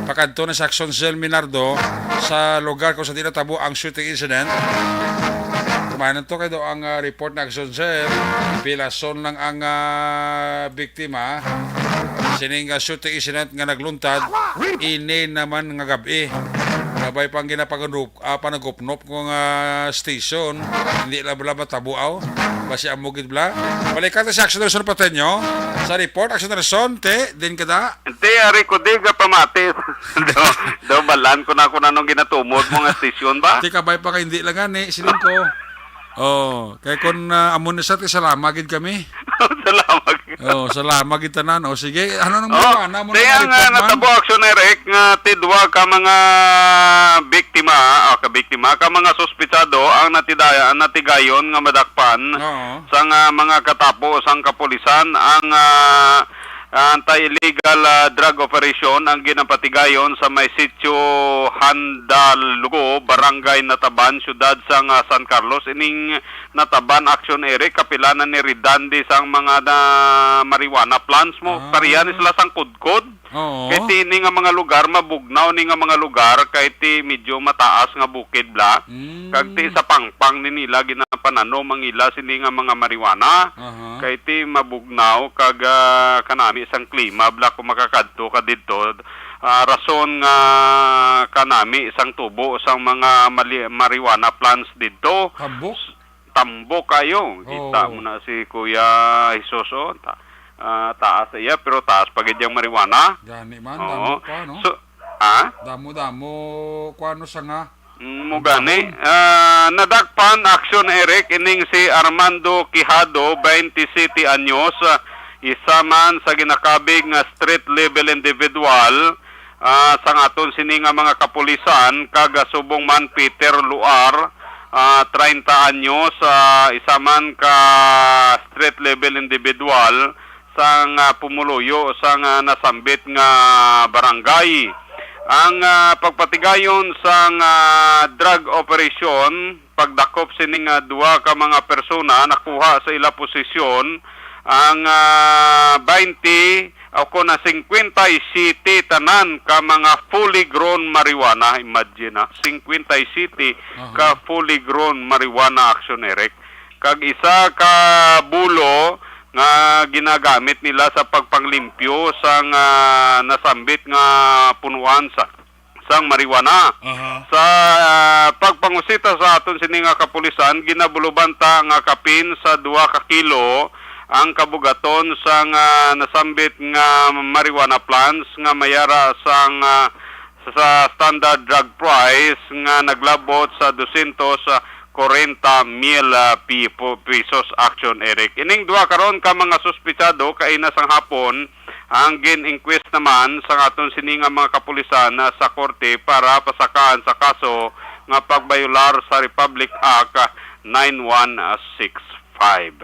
pakadto na sa Action Zil Minardo sa lugar kung sa tinatabo ang shooting incident. Kumanan to kay do ang, ah, report na Action Zil. Pilason lang ang, ah, biktima. Sining, ah, shooting incident nga nagluntad ini naman nga gab-i. Kabay pang ginapagunop, ah, panagupnop ko nga station, hindi la bala matabuaw. Basi amo gid bala. Balikan ta si Action Nelson Pateño sa report. Action Nelson, te, din ka da? Te, ari ko di ka pamati. Do, do, balan ko na kung anong ginatumod mo nga station ba? Te, kabay pa ka, hindi lang gani, siling ko. Oh, kay kun, ah, amo na sa, te, salama gid kami. Salamat. Oh, salama gid tanan. Oh, sige, ano nang Oh, mga na mo kaya na nga report man? Natabo, Action Eric, nga tidwa ka mga biktima, ah, ka biktima, ka mga suspitsado ang natidaya, ang natigayon nga madakpan Oo. sang, ah, mga katapo sang kapulisan ang, ah, anti-illegal, ah, drug operation ang ginapatigayon sa may sitio Handalugo, Barangay Nataban, siyudad sang, ah, San Carlos. Ining Nataban, Action Eric, kapila na ni Ridandi sang mga na marijuana plants mo. Ah. Pareha ni sila sang kudkod. Oo. Kay ti ini nga mga lugar, mabugnaw ni nga mga lugar, kay ti medyo mataas nga bukid bla. Mm. Kag ti sa pangpang ni nila ginapananom ang ila sini nga mga marijuana. Aha. Kay ti mabugnaw kag, ah, kanami sang klima bla kung makakadto ka didto. Ah, rason nga kanami sang tubo sang mga mali-, marijuana plants didto. Tambok? Tambok kayo. Kita Oo. mo na si Kuya Jesus, oh. Ta-, ah, taas iya, pero taas pa gid yung marijuana. Gani man, Oo. damo pa, no? So, ha? Damo-damo, kuwano sa nga. Mm, mo gani. Damo. Ah, nadakpan, Action Eric, ining si Armando Quijado, twenty-seven anyos, ah, isa man sa ginakabig nga street level individual, ah, sang aton sini nga mga kapulisan, kag, ah, subong man Peter Luar, ah, treinta anyos, ah, isa man ka street level individual sang, ah, pumuluyo sang, ah, nasambit nga barangay. Ang, ah, pagpatigayon sang, ah, drug operation, pagdakop sining, ah, duha ka mga persona, nakuha sa ila posisyon ang, ah, twenty o kon ang fifty-seven tanan ka mga fully grown marijuana. Imagine, ha, fifty-seven Aha. ka fully grown marijuana, Action Eric. Kag isa ka bulo nga ginagamit nila sa pagpanglimpyo sang, ah, nasambit nga punuan sa, sang marijuana. Aha. Sa, ah, pagpangusita sa aton sini nga kapulisan, ginabuloban ta nga kapin sa duha ka kilo ang kabugaton sang, ah, nasambit nga marijuana plants nga mayara sang, ah, sa standard drug price nga naglabot sa dosyentos kwarenta mil, ah, pi-, po-, pesos, Action Eric. Ining duha karon ka mga suspetsado kaina sang hapon ang gin-inquest naman sang aton sini nga mga kapulisan, ah, sa korte para pasakaan sa kaso nga pagbayolar sa Republic Act nine one six five.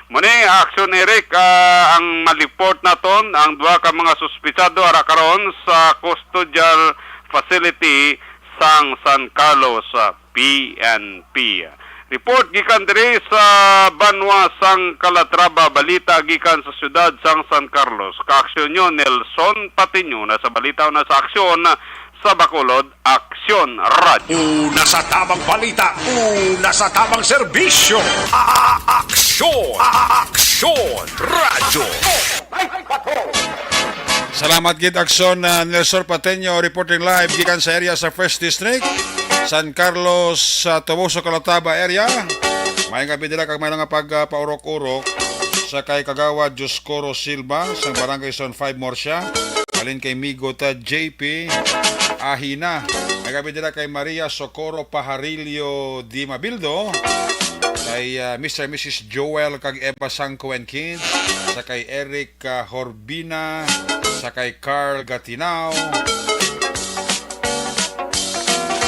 Muni, Action Eric, ah, ang maliport naton, ang duha ka mga suspetsado ara karon sa custodial facility sang San Carlos, ah, P N P. Report gikan diri sa banwa sang Calatrava, balita gikan sa siyudad sang San Carlos. Kaaksyon nyo, Nelson Patiño, na sa balita o na sa aksyon sa Bacolod, Aksyon Radyo. Una sa tamang balita, una sa tamang serbisyo. A-, a-, aksyon, a-, a-, aksyon, radyo. Salamat gid, Aksyon, uh, Nelson Pateño, reporting live gikan sa area sa First District, San Carlos, sa Toboso, Calatrava area. May gabi nila kag may nga pagpaurok-urok sa kay Kagawad Dioscoro Silva, sa Barangay Zone five, Murcia. Halin kay Migo ta J P Ahina. May gabi nila kay Maria Socorro Pajarillo Di Mabildo, kay, ah, Mister and Missus Joel kag Eva Sangco and kids, sa kay Eric, ah, Horbina, sa kay Carl Gatinao,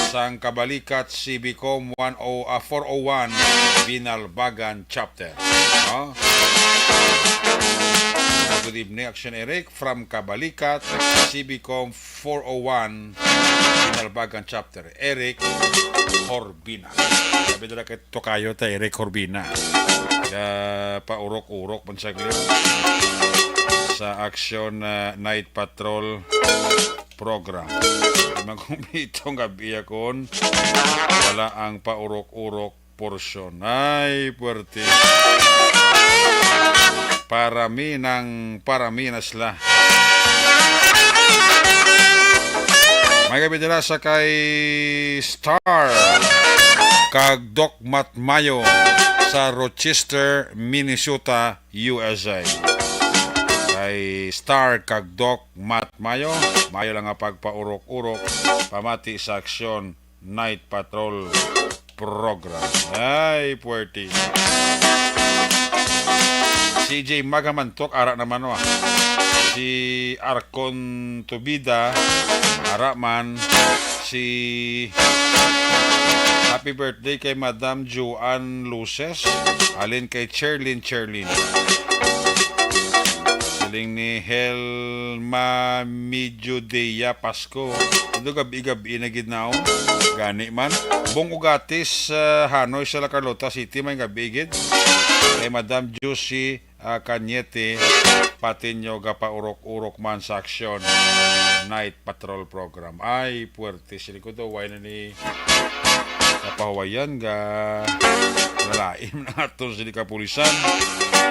sang Kabalikat C B Com one oh, ah, four oh one Binalbagan Chapter. Oh. Good evening, Action Eric, from Kabalikat, C B Com four oh one, Binalbagan Chapter, Eric Horbina. Sabi nila kay Tokayo ta Eric Horbina. Kaya paurok-urok man saglit sa Action, uh, Night Patrol program. Magkumpitong gabi akon wala ang paurok-urok porsyon. Ay, puwerte. Para mi nang para mi na sila. May gabi nila sa kay Star kag Doc Matt Mayo sa Rochester, Minnesota, U S A. Kay Star kag Doc Matt Mayo, mayo lang nga pagpaurok-urok, pamati sa aksyon Night Patrol Program. Ay, puwerte. C J Magamantok, ara naman, wa. Si Arcon Tubida, ara man. Si happy birthday kay Madam Joanne Luces, halin kay Cherlyn Cherlyn. Siling ni Helma Midyodea Pasco. Ito gabi-gabi na gid na, oh. Gani man. Bong Ugatis, ah, Hanoy, sa La Carlota City, may gabi gid. Kay Madam Josie, ah, Cañete, Patiño, gapaurok-urok man sa aksyon. Night Patrol Program. Ay, puwerte. Sila ko daw, why na ni kapahuwayan ga nalaim na aton sila kapulisan.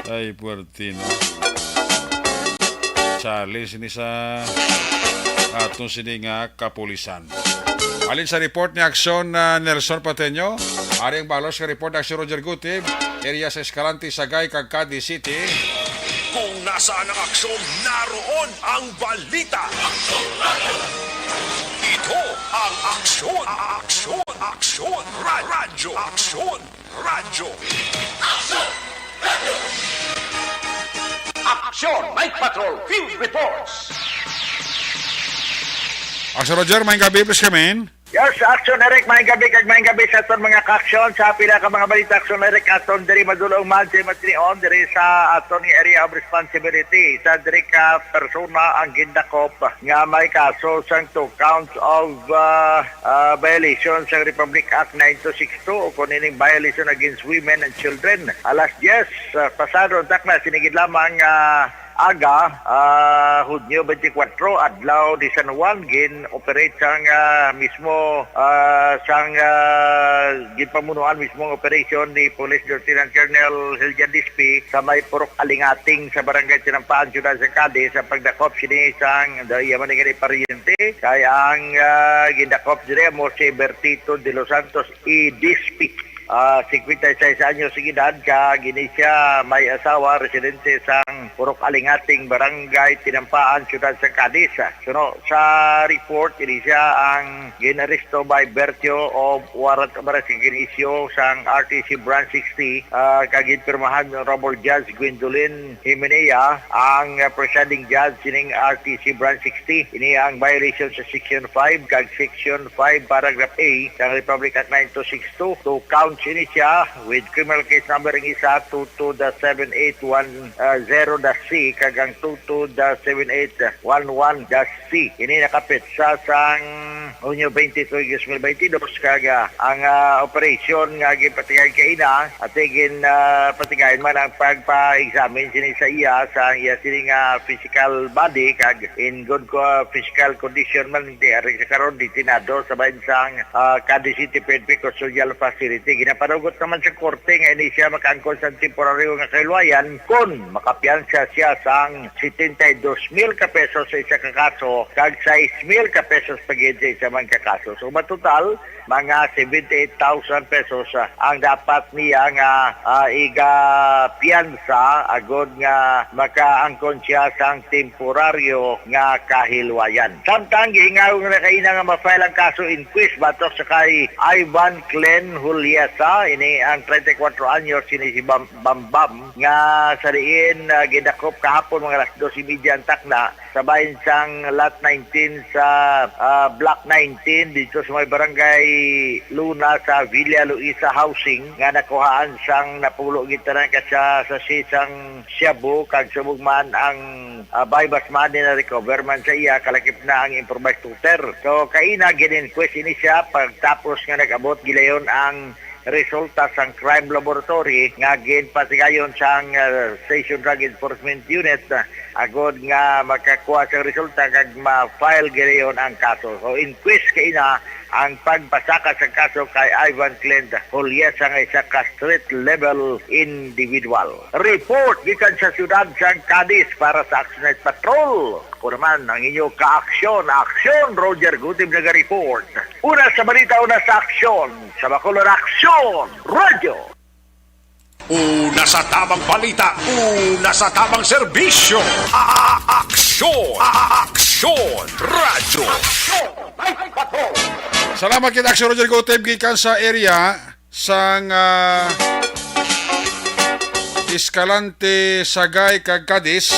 Ay, puwerte, no? Challenge ni sa aton sini nga kapulisan. Alin sa report ni Aksyon, ah, Nelson Pateño? Ari ang balos nga report ni Aksyon Roger Gutib, area sa Escalante, Sagay, kag Cadiz City. Kung nasaan ang aksyon, naroon ang balita. Ito ang Aksyon, Aksyon, Aksyon, Ra-, Radyo, Aksyon, Radyo. Aksyon, Night Patrol, Field Reports. Aksyon Roger, maayong gabi, please come in. Yes, Action Eric, maayong gabi kag maayong gabi sa aton mga ka-aksyon. Sa pila ka mga balita, Action Eric, aton diri madulong man sa Matrion, diri sa aton nga area of responsibility. Sa diri ka persona ang gindakop nga may kaso sang two counts of ah, ah, violation sang Republic Act nine two six two o kung ining violation against women and children. Alas diyes, ah, pasado ang takna, sinigid lamang ah, aga, ah, Hunyo twenty-four, adlaw di San Juan, gin-operate sang ah, mismo ah, sang ah, ginpamunuan mismo ang operasyon ni Police Lieutenant Colonel Hiljan Dispi sa may Purok Alingating sa Barangay Tinampaan, Siyudad sa Cadiz, ang pagdakop sini sang daya man nga paryente kay ang ah, gindakop diri mo si Bertito de los Santos E. Dispi. Ah, singkwenta y seis anyos ang edad, kag ini siya may asawa, residente sang Purok Alingating, Barangay Tinampaan, Siyudad sa Cadiz. Suno sa report, ini siya ang ginaresto by virtue of warrant of arrest nga gin-issue sang R T C Branch sixty, ah, kag ginpirmahan ni Honorable Judge Gwendolyn Himenea, ang ah, presiding judge sining R T C Branch sixty. Ini ang violation sa Section five kag Section five, Paragraph A sang Republic Act nine two six two. Two counts ini siya with criminal case number ang isa, two two dash seven eight one zero dash C, kag ang two two dash seven eight one one dash C. Ini nakapit sa sang Hunyo twenty-two, twenty twenty-two, kag ah, ang ah, operasyon nga ginpatigayon kaina, at gin ah, patigayon man ang pagpa-examine sini sa iya, sa iya sini nga physical body, kag in good co- physical condition man di ari sa karon, detenado sa bahin sang ah, Cadiz City P N P Custodial Facility. Ginapanugot naman sa korte nga ini siya makaangkon sa temporaryo nga kahilwayan kon makapiyansa siya sang setenta y dos mil ka pesos sa isa ka kaso kag sais mil ka pesos pa gid sa isa man ka kaso. So, matotal, mga seventy-eight thousand pesos ah, ang dapat niya nga ah, igapiyansa agod nga makaangkon siya sang temporaryo nga kahilwayan. Samtang gihingaw na kaina nga ma-file ang kaso inquest batok sa kay Ivan Clen Juliesa, ini ang treinta y cuatro anyos, ini si Bam Bambam, nga sa diin ah, gidakop kahapon mga alas dos y media ang takna sa bahin sang Lot nineteen sa ah, Block nineteen dito sa may Barangay Luna sa Villa Luisa Housing, nga nakuhaan sang napulo gid tanan ka sa sachet sang shabu, kag subong man ang ah, buy-bust money na-recover man sa iya, kalakip na ang improvised shooter. So, kaina gin-inquest ini siya pagtapos nga nag-abot gilayon ang resulta sang crime laboratory nga ginpatigayon sang ah, Station Drug Enforcement Unit, ah, agod nga makakuha sang resulta kag ma-file gilayon ang kaso. So, inquest kaina ang pagpasaka sang kaso kay Ivan Clint Juliesa nga isa ka street level individual. Report gikan sa siyudad sang Cadiz para sa Action Night Patrol. Ako naman ang inyo ka-aksyon, Aksyon Roger Gutib naga-report. Una sa balita, una sa aksyon, sa Bacolod Aksyon Radio. Una sa tamang balita, una sa tamang serbisyo. A-, Aksyon, A-, Aksyon Radyo. Salamat kay Aksyon Roger Gutib gikan sa area sang ah, Escalante, Sagay, kag Cadiz.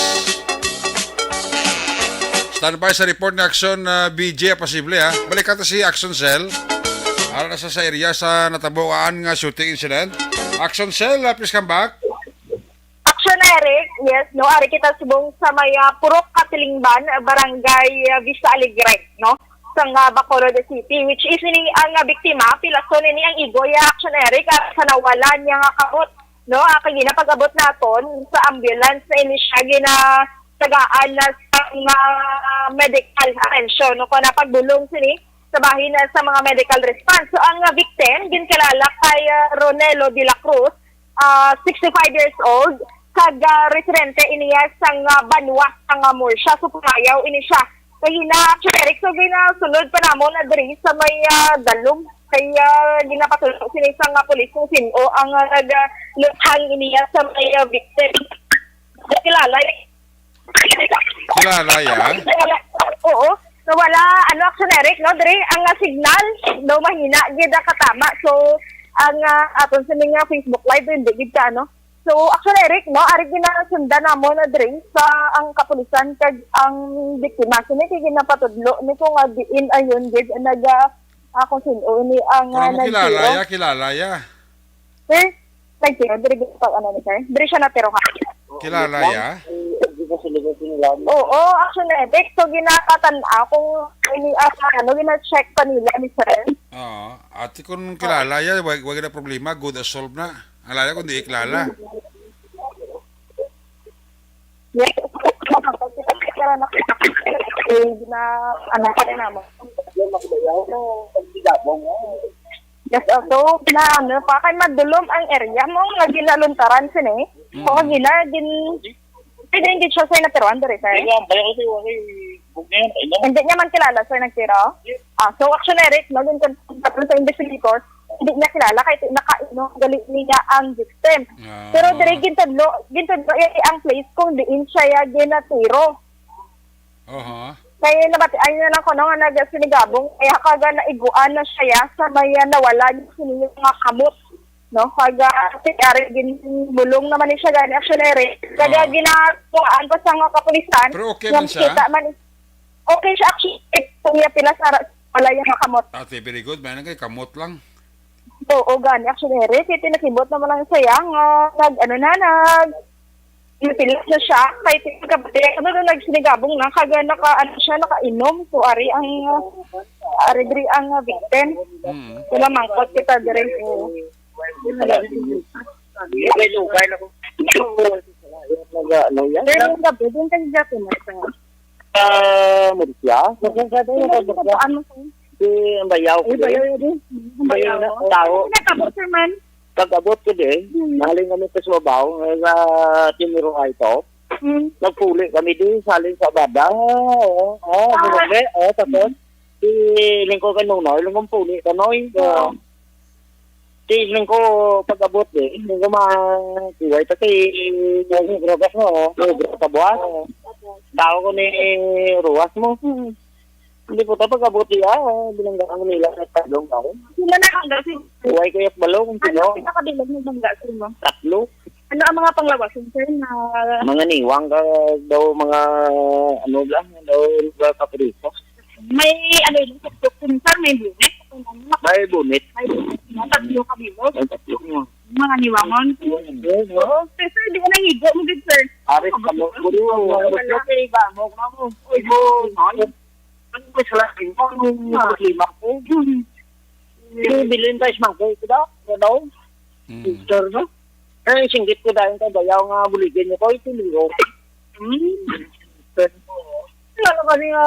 Standby sa report ni Aksyon ah, B J, posible, ha. Balik ka si Aksyon Cell. Ara na sa, sa area sa natabuan nga shooting incident. Aksyon Cell, ah, please come back. Action, Eric. Yes, no, ari kita subong sa may ah, Purok Katilingban, Barangay ah, Vista Alegre, no, sa nga Bacolod City, which is ini ang ah, biktima, pilason ini ang igoy, ah, Action, Eric, ah, sa nawala niya nga kamot, no, ah, kay ginapag-abot naton sa ambulance na ini siya ginatagaan na sa mga medical attention, no, kung napagbulong sini sa bahin na sa mga medical response. So, ang ah, victim ginkilala kay ah, Ronelo de la Cruz, ah, sixty-five years old, kag ah, residente iniya sang ah, banwa sang ah, Murcia, so pumayaw ini siya. Kay ina, Eric, so ginasunod pa namon na diri sa may ah, dalom. Kay ah, ginapatulo sini sang ah, pulis kung sin-o ang ah, nagluthang iniya sa may ah, victim. Kilala. Kilala ya? Oo. Nawala, ano, Action Eric, no? Diri, ang ah, signal daw mahina gid ang katama. So, ang ah, aton sa mga Facebook Live, hindi gid ka, ano? So, Action Eric, no? Ari ginasundan namo na diri sa ang kapulisan kag ang biktima. Sini kay ginapatudlo ni ko nga diin ayon gid naga Ako sin-o ini ang, ah, Kung mo kilala nagtiro. Ya, kilala ya. Sir, nagtiro, diri gid pag ano ni sir? Diri siya natiro ha? Kilala ya? Oo, actually, Bex, so ginakatan akong ini ang ano, gina-check pa nila ni sir. Oo. Ati kung kilala ya, wag, wag na problema, good as solved na. Ang lala kung di ikilala. Yes. Pero nakita ko na, ano pa rin naman. Yes, also, na ano, pa kay madulom ang area mo nga ginaluntaran sini. Mm. O gina, gin, pwede hindi siya sa naturuan diri, sir. Hindi niya man kilala, sir, nagtiro? Ah, so, actually, Eric, no, yung kon-, sa investigator, hindi niya kilala kahit nakainom gali niya ang victim. Ah. Pero diri gintudlo, gintudlo iya ang place kung diin siya ya ginatiro. Aha. Kaya nabati, ayun na lang ko, no, nga nagasinigabong, kaya kaga naiguan na siya ya sa may, ah, nawala niya sini nga kamot, no? Kaga, si Ari, ginbulong naman ni siya gani, actually, Eric. Kaga Oo. Ginakuhaan pa sa mga kapulisan, Okay man nga siya? Kita man, okay siya, actually, kung iya pila sa ra-, wala yung kamot. Ate, very good. May nagay kamot lang. Oo, gani. Actually, Eric, iti nakibot naman lang saya nga nag, ano na, nag, napilas na siya. Kay iti kapatid, ano na, nagsinigabong na. Kaga naka, ano siya, nakainom. So, ari ang, uh, ari diri ang, uh, victim. Mm. Wala mangkot kita diri. Oo. May lugay na kung ano yan. Pero yung gabi, din kasi dati na sa Ah, Murcia. Nagkasabay na sa Murcia. Ano sa? Si Ambayaw ko, eh. Bayaw yun, eh. Bayaw na, tao. Ano na tabo, sir, man? Pag-abot ko, eh. Hmm. Naling kami sa Subaw, nga sa Timiruhay to. Hmm. Nagpuli kami di, salin sa Abada. Oo, oo, Ah. Bumagay. Oo, tapos, Hmm. si Lingko kay Nonoy, Lingkong puli, Kanoy. Oo. Di, nung ko pag-abot, eh, nung ko ma-, siway pa si, yung drogas mo, oh. Yung drogas sa buwas. Tao ko ni ruwas mo. Mm. Hindi po, ta pag-abot, eh, ah, binanggaan mo nila sa talong ako. Sila na ang gasi. Huwag ko yung balong, Ano sino? Ang pinakabilog ng bangga sa imo? Tatlo. Ano ang mga panglawason, sir, na Mga niwang ka daw, mga, ano lang, daw, mga kaprito. May, ano yun, sa doktor, sir, may bunit. May bunit. May bunit. Tatlo ka bilog. May tatlo. Mga niwangon. Oo. Sir, sir, di ka nangigo mo gid, sir. Aris ka mo. Wala kay ba mo, mamo. Uy, mo. Ano ba sa lahat? Ano yung problema ko? Yung bilin tayo sa mangkay ko daw. Ano daw? Mm. Picture, no? Eh, singgit ko dahil kay bayaw nga buligin niyo ko, ito liyo. Hmm. Pero, ano kami nga,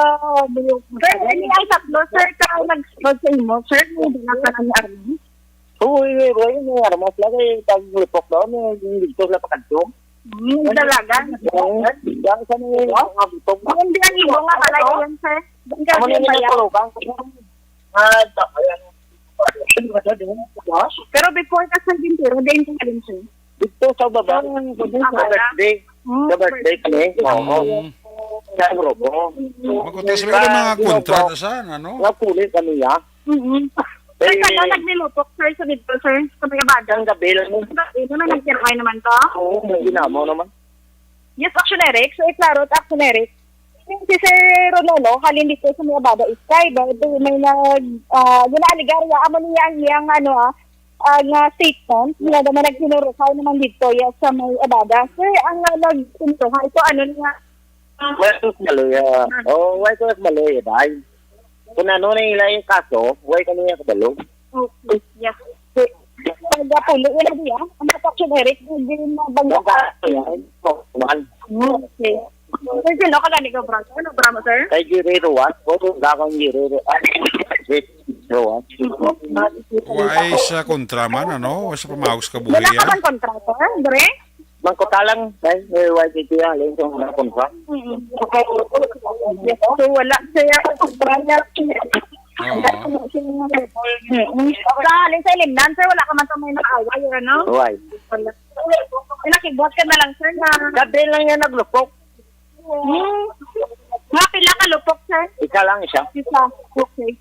buyo? Sir, ano ang tatlo, sir, ka nag-, mag sa imo, sir, may dala ka ng army? Oo, eh, eh, eh, may armas lang, eh, pag lipok daw, may dito sila pakadto. Hmm, dalaga? Oo, dahil sa mga, mga butog. Hindi ang imo nga pala yun, sir. Ang Amo na yung bayaw. Tulog, ang Ah, da-, ayan. Pero before ka sa Gintero, din ka rin, sir. Dito sa baba, Ah, sa wala. Birthday. Hmm. Sa birthday kami. Oo. Mm. Sa grupo. Magkutas mo yung mga Sa kontra Gintero. Sa, ano? Napuli kami, ah. Mm-hmm. Sir, Eh, kaya nagnilupok, sir, sa dito, sir, sa may Abada. Ang gabi lang. Ito na, nagkiray naman to. Oo, may ginamo naman. Yes, Action Eric. So, iklaro, Action Eric. Si Sir Ronolo, halin dito sa may Abada Sky, ba? Ito may nag, ah, ginaaligar niya. Amo niya ang iyang, ano, ah, ah, nga statement. Wala naman nagsinurukaw naman dito ya sa may Abada. Sir, ang, ah, nagsinurukaw, ito, ano niya? Wala ko maloya. Oh, wala ko maloya, dai. Kung ano na ila yung kaso, wala kami yung kabalo. Okay. Yeah. Pag pulo yun na diya, ang mga Action Eric, hindi na bangga. Bangga, yan. Oh, man. Okay. Sir, sino ka gani ka, brother? Ano, brother, sir? Kay Jerry Ruas, po, dakang Jerry Ruas. Jerry Ruas. Why sa kontra man, ano? Why sa pamahog sa Wala kabuhi, ka ah? Man kontra, sir? Dre? Mangkutalang, ay, may Y T T, ah, alin sa mga kontra? Mm. So, wala siya kontra niya. Oo. Mm. Sa halin sa ilimnan, sir, wala ka man sa may naaway, ano? Why? Wala. Ay, nakigbuhat ka na lang, sir, na Gabi lang yan naglupok. Hmm. Mga pila ka lupok, sir? Isa lang, isa. Isa. Okay.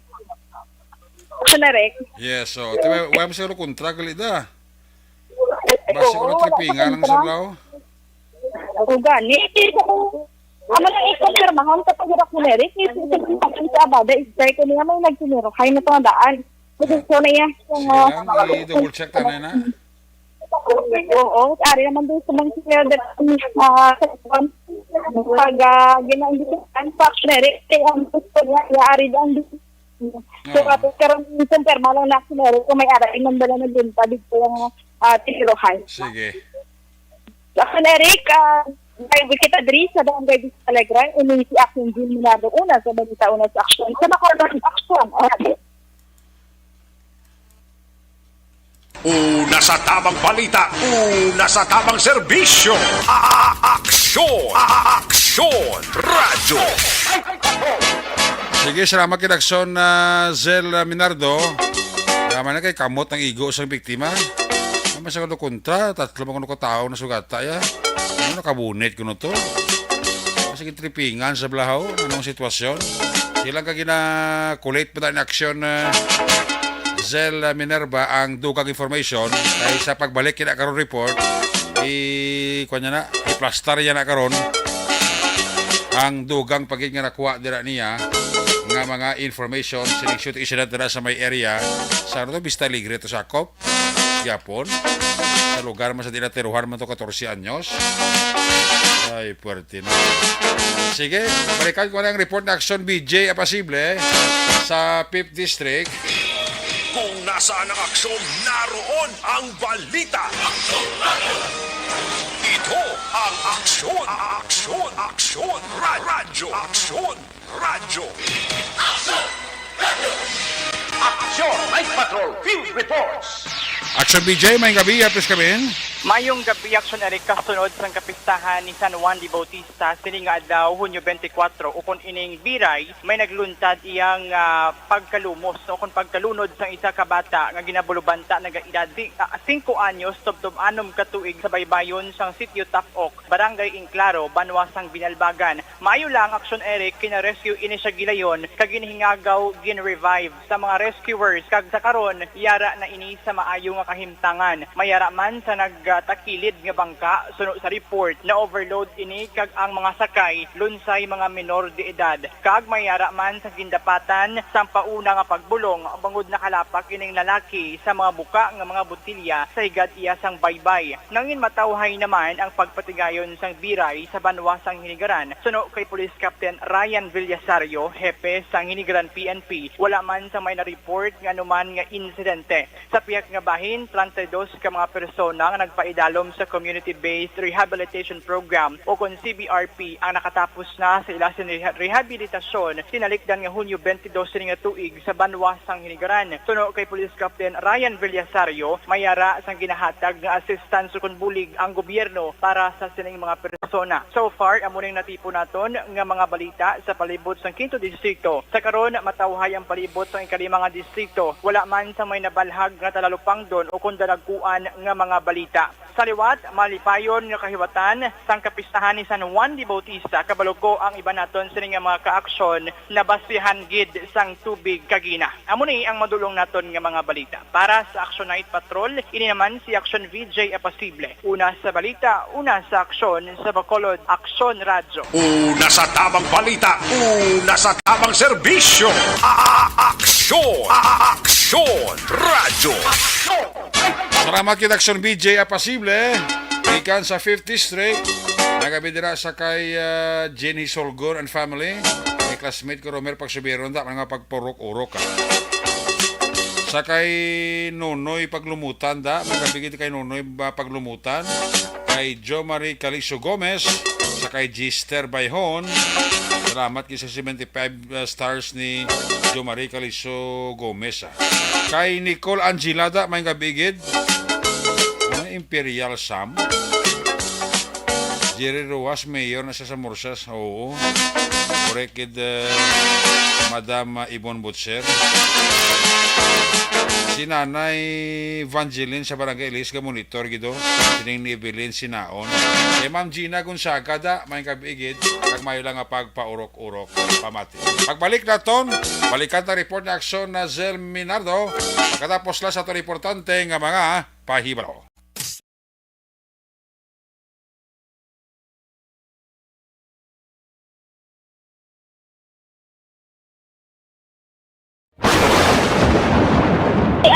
Siya na, Rick. Yes, so, tiba, wala mo siguro kontra, gali da. Basi ko Oo, na wala tripingan sa lang kontra. Sa Lao. O, gani. Amo lang i-confirmahon sa paghirak ni Eric, is sa abada, is try ko niya may nagtiniruhay na itong daan. Kasi so na iya, yung, Sige uh, lang, i-double check ta na na. Oo, ari naman doon sa mga senior that, uh, sa pag, uh, ginaindikan sa Eric, kaya ang gusto niya, iya ari doon. So, Oo. Ato karon, confirm lang na si Eric kung may ari man bala naglunta dito yung, uh, tiniruhay. Sige. Action Eric, ah, kay kita diri sa Barangay Vista Alegre, ini si Action Jim Minado, una sa balita, una sa aksyon. Sa Bacolod, aksyon. Una sa tamang balita, una sa tamang serbisyo. A-, a-, aksyon, a-, a-, aksyon, radyo. Sige, salamat kay Aksyon, ah, Zel, ah, Minardo. Tama na kay kamot ang igo sang biktima. Ang masagado kontra, tatlo man kuno ka tawo na sugata ya. Ano nakabunit kuno to? Sige, tripingan sa blahaw. Anong sitwasyon? Sila ka gina-collate pa ni Aksyon, ah, Zel, ah, Minerva ang dugang information kay sa pagbalik kina karon report, i-, kuwan niya na, i-plastar niya na karon ang dugang pagid nga nakuha dira niya nga mga information sining shooting incident dira sa may area sa, ano to, Vista Alegre to, sakop gyapon. Sa lugar man sa dila tiruhan man to, katorse anyos. Ay, puwerte na. Sige, balikan ko na ang report na Aksyon B J Apasible sa Fifth District. Kung nasaan ang aksyon, naroon ang balita. Ito ang aksyon, aksyon, aksyon, ra-, radyo, aksyon, radyo. Aksyon, Night Patrol, Field Reports. Aksyon B J, may gabi, please come in. Mayong gabi, Aksyon Eric, kasunod sang kapistahan ni San Juan de Bautista, sining nga adlaw, Hunyo twenty-four, ukon ining biray, may nagluntad iyang, ah, pagkalumos o kon pagkalunod sang isa ka bata nga ginabulubanta nagaedad si-, ah, singko anyos, tubtob anom ka tuig sa baybayon sang Sitio Tapok, Barangay Inclaro, banwa sang Binalbagan. Maayo lang, Aksyon Eric, kina-rescue ini siya gilayon kag ginhingagaw, gin-revive sa mga rescuers, kag sa karon, yara na ini sa maayo nga kahimtangan. May yara man sa nagtakilid nga bangka, suno sa report, na-overload ini kag ang mga sakay lunsay mga menor de edad. Kag may yara man sa gindapatan sang pauna nga pagbulong bangod nakalapak ining lalaki sa mga buka nga mga botilya sa higad iya sang baybay. Nangin matawhay naman ang pagpatigayon sang biray sa banwa sang Hinigaran. Suno kay Police Captain Ryan Villasario, hepe sang Hinigaran P N P, wala man sang may na-report nga anuman nga insidente. Sa pihak nga bahin, treinta y dos ka mga persona nga nagpaidalom sa Community-Based Rehabilitation Program o kon C B R P ang nakatapos na sa ila sin reha-, rehabilitasyon tinalikdan nga Hunyo twenty-two sini nga tuig sa banwa sang Hinigaran. Suno kay Police Captain Ryan Villasario, may yara sang ginahatag nga assistance ukon bulig ang gobyerno para sa sining mga persona. So far, amo ning natipon naton nga mga balita sa palibot sang Quinto Distrito. Sa karon, matawhay ang palibot sang ikalima nga distrito. Wala man sang may nabalhag nga talalupangdon ukon dalagkuan nga mga balita. Sa liwat, malipayon nga kahiwatan sang kapistahan ni San Juan de Bautista, kabalo ko ang iban naton sini nga mga kaaksyon nabasihan gid sang tubig kagina. Amo ni ang madulong naton nga mga balita. Para sa Action Night Patrol, ini naman si Action V J Apasible. Una sa balita, una sa aksyon, sa Bacolod Aksyon Radyo. Una sa tamang balita, una sa tamang serbisyo. A-, a-, aksyon, a-, a-, aksyon, radyo. Salamat kay Aksyon V J Apasible. Ikan sa Fifth District. Nagabi dira sa kay, ah, Jenny Solgon and family. May classmate ko, Romer Pagsubiron, da, mga pagpurok-urok, ah. Sa kay Nonoy Paglumutan, da, may gabi gid kay Nonoy ba Paglumutan. Kay Jo Marie Caliso Gomez, sa kay Gister Bayhon. Salamat kay sa seventy-five, uh, stars ni Jo Marie Caliso Gomez, ah. Kay Nicole Angelada, may gabi gid. Ano, Imperial Sam? Jerry Rojas, mayor na sa Samorsas. Oo. Correct gid, uh, Madam, uh, Yvonne Butcher. Si Nanay Evangeline sa Barangay Ilis, gamonitor gid, oh. Sining ni Evelyn Sinaon. Kay Ma'am Gina Gonzaga, da, may kabigid, kag may lang nga pagpaurok-urok, pamati. Pagbalik naton, balikan ta report na aksyon na Zel Minardo. Pagkatapos lang sa aton importante nga mga pahibalo.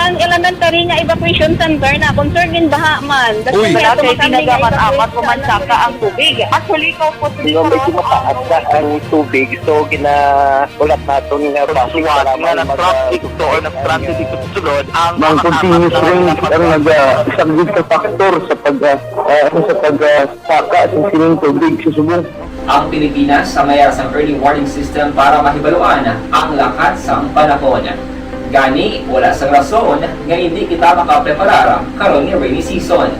Ang elementary nga evacuation center na concern in baha man. Uy. Wala kay pinagamat-amat, umansaka ang tubig. Actually, ko po, medyo mataas na ang tubig. So, gina-, ulat naton nga bus nga nag-traffic to or nag-stranded dito sa sulod ang mga continuous rain ang nag-, ah, isang big factor sa pag, ah, ah, sa pag, ah, saka sa sining tubig sa subong. Ang Pilipinas ang may sang early warning system para mahibaluan ang lakat sang panahon. Gani, wala sang rason nga hindi kita makapreparar karon nga rainy season.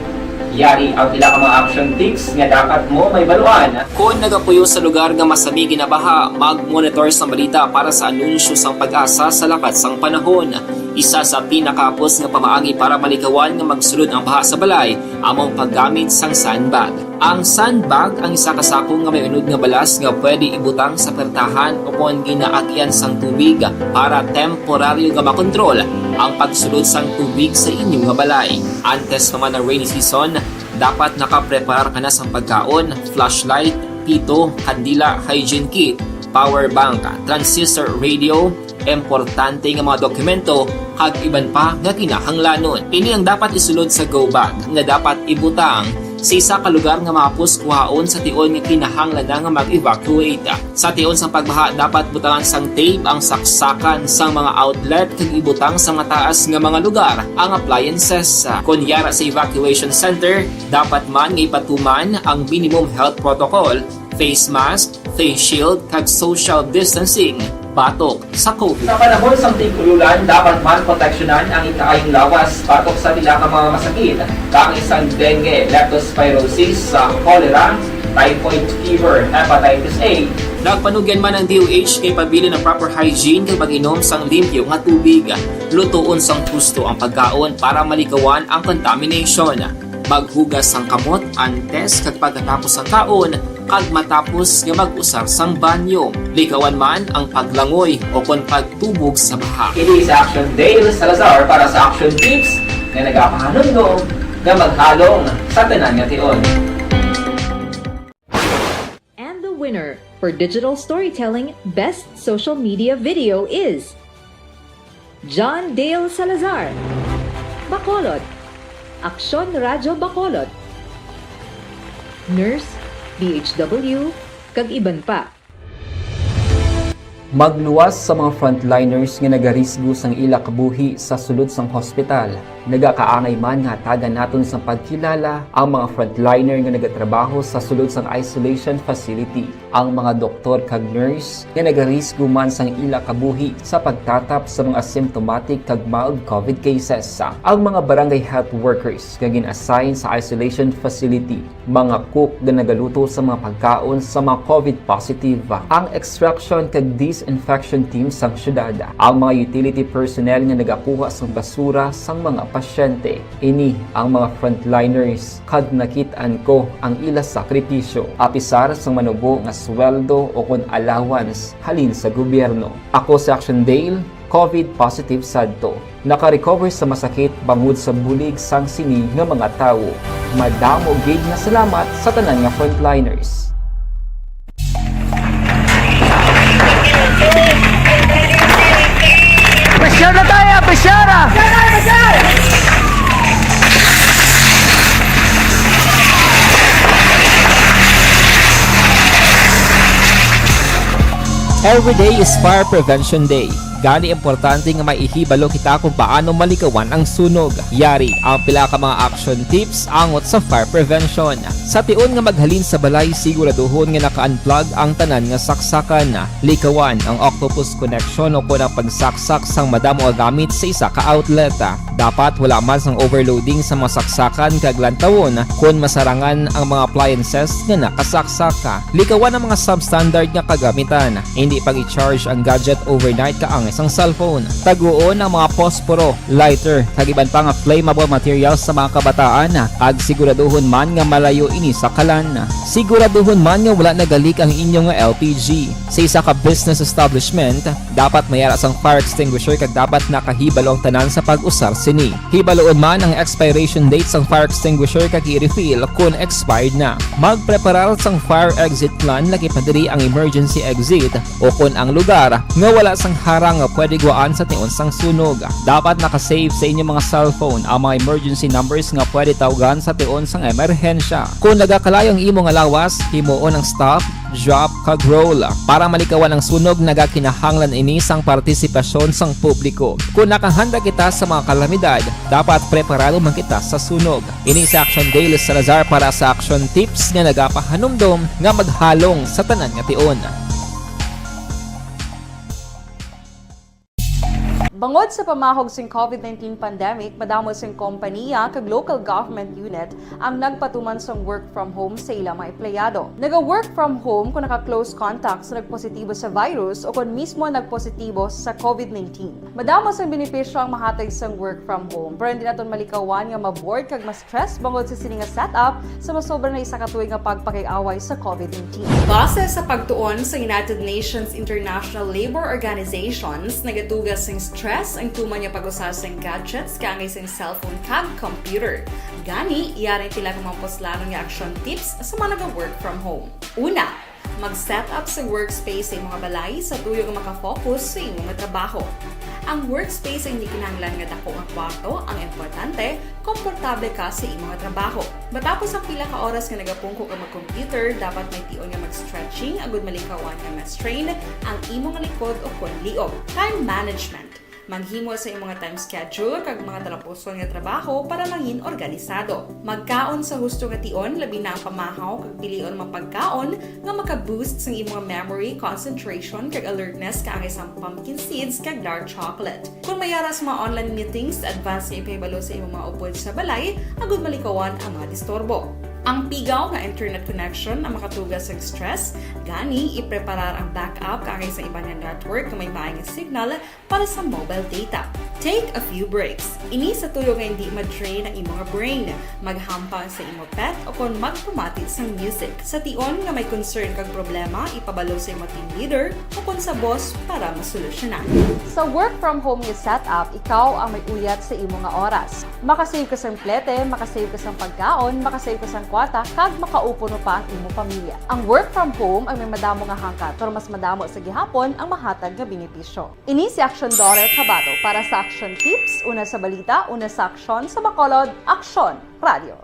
Yari ang pila ka mga action tips nga dapat mo mahibaluan. Kon nagapuyo sa lugar nga masami ginabaha, mag-monitor sang balita para sa anunsyo sang PAGASA sa lakat sang panahon. Isa sa pinakahapos nga pamaagi para malikawan nga magsulod ang baha sa balay amo ang paggamit sang sandbag. Ang sandbag ang isa ka sako nga may unod nga balas nga pwede ibutang sa pertahan o kon ginaagian sang tubig para temporaryo nga makontrol ang pagsulod sang tubig sa inyo nga balay. Antes pa man ang rainy season, dapat nakapreparar ka na sang pagkaon, flashlight, pito, kandila, hygiene kit, power bank, transistor radio, importante nga mga dokumento, kag iban pa nga kinahanglanon. Ini ang dapat isulod sa go bag nga dapat ibutang sa isa ka lugar nga mahapos kuhaon sa tion nga kinahanglan na nga mag-evacuate. Sa tion sang pagbaha, dapat butangan sang tape ang saksakan sang mga outlet kag ibutang sa mataas nga mga lugar ang appliances. Kon yara sa evacuation center, dapat man nga ipatuman ang minimum health protocol, face mask, face shield, kag social distancing batok sa COVID. Sa panahon sang tig-ululan, dapat man proteksyonan ang ikaayong lawas batok sa pila ka mga masakit, kaangay sang dengue, leptospirosis, sa cholera, typhoid fever, hepatitis A. Nagpanugyan man ang D O H nga ipabilin ang proper hygiene kag pag-inom sang limpyo nga tubig. Lutoon sang husto ang pagkaon para malikawan ang contamination. Maghugas sang kamot antes kag pagkatapos sang kaon, kag matapos nga mag-usar sang banyo. Likawan man ang paglangoy o kon pagtubog sa baha. Ini si Action Dale Salazar para sa Action Tips nga nagapahanumdom nga maghalong sa tanan nga tion. And the winner for digital storytelling best social media video is John Dale Salazar, Bacolod, Aksyon Radyo Bacolod, Nurse, D H W, kag iban pa. Magluwas sa mga frontliners nga nagarisgo sang ila kabuhi sa sulod sang hospital. Nagakaangay man nga hatagan naton sang pagkilala ang mga frontliner nga nagatrabaho sa sulod sang isolation facility. Ang mga doktor kag nurse nga nagarisgo man sang ila kabuhi sa pagtatap sa mga symptomatic kag mild COVID cases. Ang mga barangay health workers nga gin-assign sa isolation facility, mga cook nga nagaluto sa mga pagkaon sa mga COVID positive. Ang extraction kag disinfection team sang syudad, ang mga utility personnel nga nagakuha sang basura sang mga pasyente. Ini ang mga frontliners, kag nakit-an ko ang ila sakripisyo, apisar sang manubo nga sweldo o kon allowance halin sa gobyerno. Ako si Action Dale, COVID positive sadto. Naka-recover sa masakit bangod sa bulig sang sini nga mga tawo. Madamo gid nga salamat sa tanan nga frontliners. Pressure na tayo! Pressure na! Every day is Fire Prevention Day. Gani, importante nga maihibalo kita kung paano malikawan ang sunog. Yari ang pila ka mga action tips angot sa fire prevention. Sa tion nga maghalin sa balay, siguraduhon nga naka-unplug ang tanan nga saksakan. Likawan ang octopus connection o kon ang pagsaksak sang madamo nga gamit sa isa ka outlet. Dapat wala man sang overloading sa mga saksakan kag lantawon kon masarangan ang mga appliances nga nakasaksak. Likawan ang mga substandard nga kagamitan. Hindi pag-i-charge ang gadget overnight kaangay sang cellphone. Taguon ang mga posporo, lighter, kag iban pa nga flammable materials sa mga kabataan, kag siguraduhon man nga malayo ini sa kalan. Siguraduhon man nga wala nagalik ang inyo nga L P G. Sa isa ka business establishment, dapat may ara sang fire extinguisher kag dapat nakahibalo ang tanan sa pag-usar sini. Hibaluon man ang expiration date sang fire extinguisher kag i-refill kon expired na. Magpreparar sang fire exit plan, lakip na diri ang emergency exit o kon ang lugar nga wala sang harang nga pwede gwaan sa tion sang sunog. Dapat naka-save sa inyo mga cellphone ang mga emergency numbers nga pwede tawgan sa tion sang emerhensya. Kung nagakalayo ang imo nga lawas, himuon ang stop, drop, kag roll. Para malikawan ang sunog, nagakinahanglan ini sang partisipasyon sang publiko. Kung nakahanda kita sa mga kalamidad, dapat preparado man kita sa sunog. Ini si Action Dale Salazar para sa Action Tips nga nagapahanumdom nga maghalong sa tanan nga tion. Bangod sa pamahog sing covid nineteen pandemic, madamo sing kompaniya kag local government unit ang nagpatuman sang work from home sa ila mga empleyado. Naga-work from home kung naka-close contact sa nagpositibo sa virus o kon mismo nagpositibo sa covid nineteen. Madamo sang benepisyo ang mahatag sang work from home, pero hindi naton malikawan nga ma-bored kag ma-stress bangod sa sini nga setup sa masobra na isa ka tuig nga pagpakig-away sa covid nineteen. Base sa pagtuon sa United Nations International Labour Organizations, nagatuga sing stress ang tuman nga pag-usa sing gadgets kaangay sing cellphone kag computer. Gani, yari pila ka mga puslanon nga action tips sa mga naga-work from home. Una, mag-set up sa workspace sa imong balay sa tuyo nga maka-focus sa imong trabaho. Ang workspace ay hindi kinahanglan nga dako nga kwarto, ang importante, komportable ka sa imong trabaho. Matapos ang pila ka oras nga nagapungko ka mag-computer, dapat may tion nga mag-stretching agud malikawan nga ma-strain ang imong likod o kon liog. Time management. Maghimo sa imong time schedule kag mga talapuson nga trabaho para mangin organisado. Magkaon sa husto nga tion, labi na ang pamahaw kag pilion mga pagkaon nga maka-boost sang imong memory, concentration, kag alertness kaangay sang pumpkin seeds kag dark chocolate. Kung may ara sa mga online meetings, advance nga ipahibalo sa imong mga upod sa balay agud malikawan ang mga disturbo. Ang pigaw nga internet connection ang makatuga sa stress, gani ipreparar ang backup kaangay sa iban nga network nga may maay nga signal para sa mobile data. Take a few breaks. Ini sa tuyo nga hindi ma-drain ang imong brain. Maghampang sa imo pet o kon magpamati sang music. Sa tion nga may concern kag problema, ipabalo sa imo team leader o kon sa boss para masolusyonan. Sa work from home nga setup, ikaw ang may uyat sa imo nga oras. Makasave ka sang plete, makasave ka sang pagkaon, makasave ka sang kwarta, kag makaupo no pa ang imo pamilya. Ang work from home ang may madamo nga hangkat, pero mas madamo sa gihapon ang mahatag nga benepisyo. Ini si Action Daughter Tabato para sa Action Tips, una sa balita, una sa aksyon, sa Bacolod, Aksyon Radio.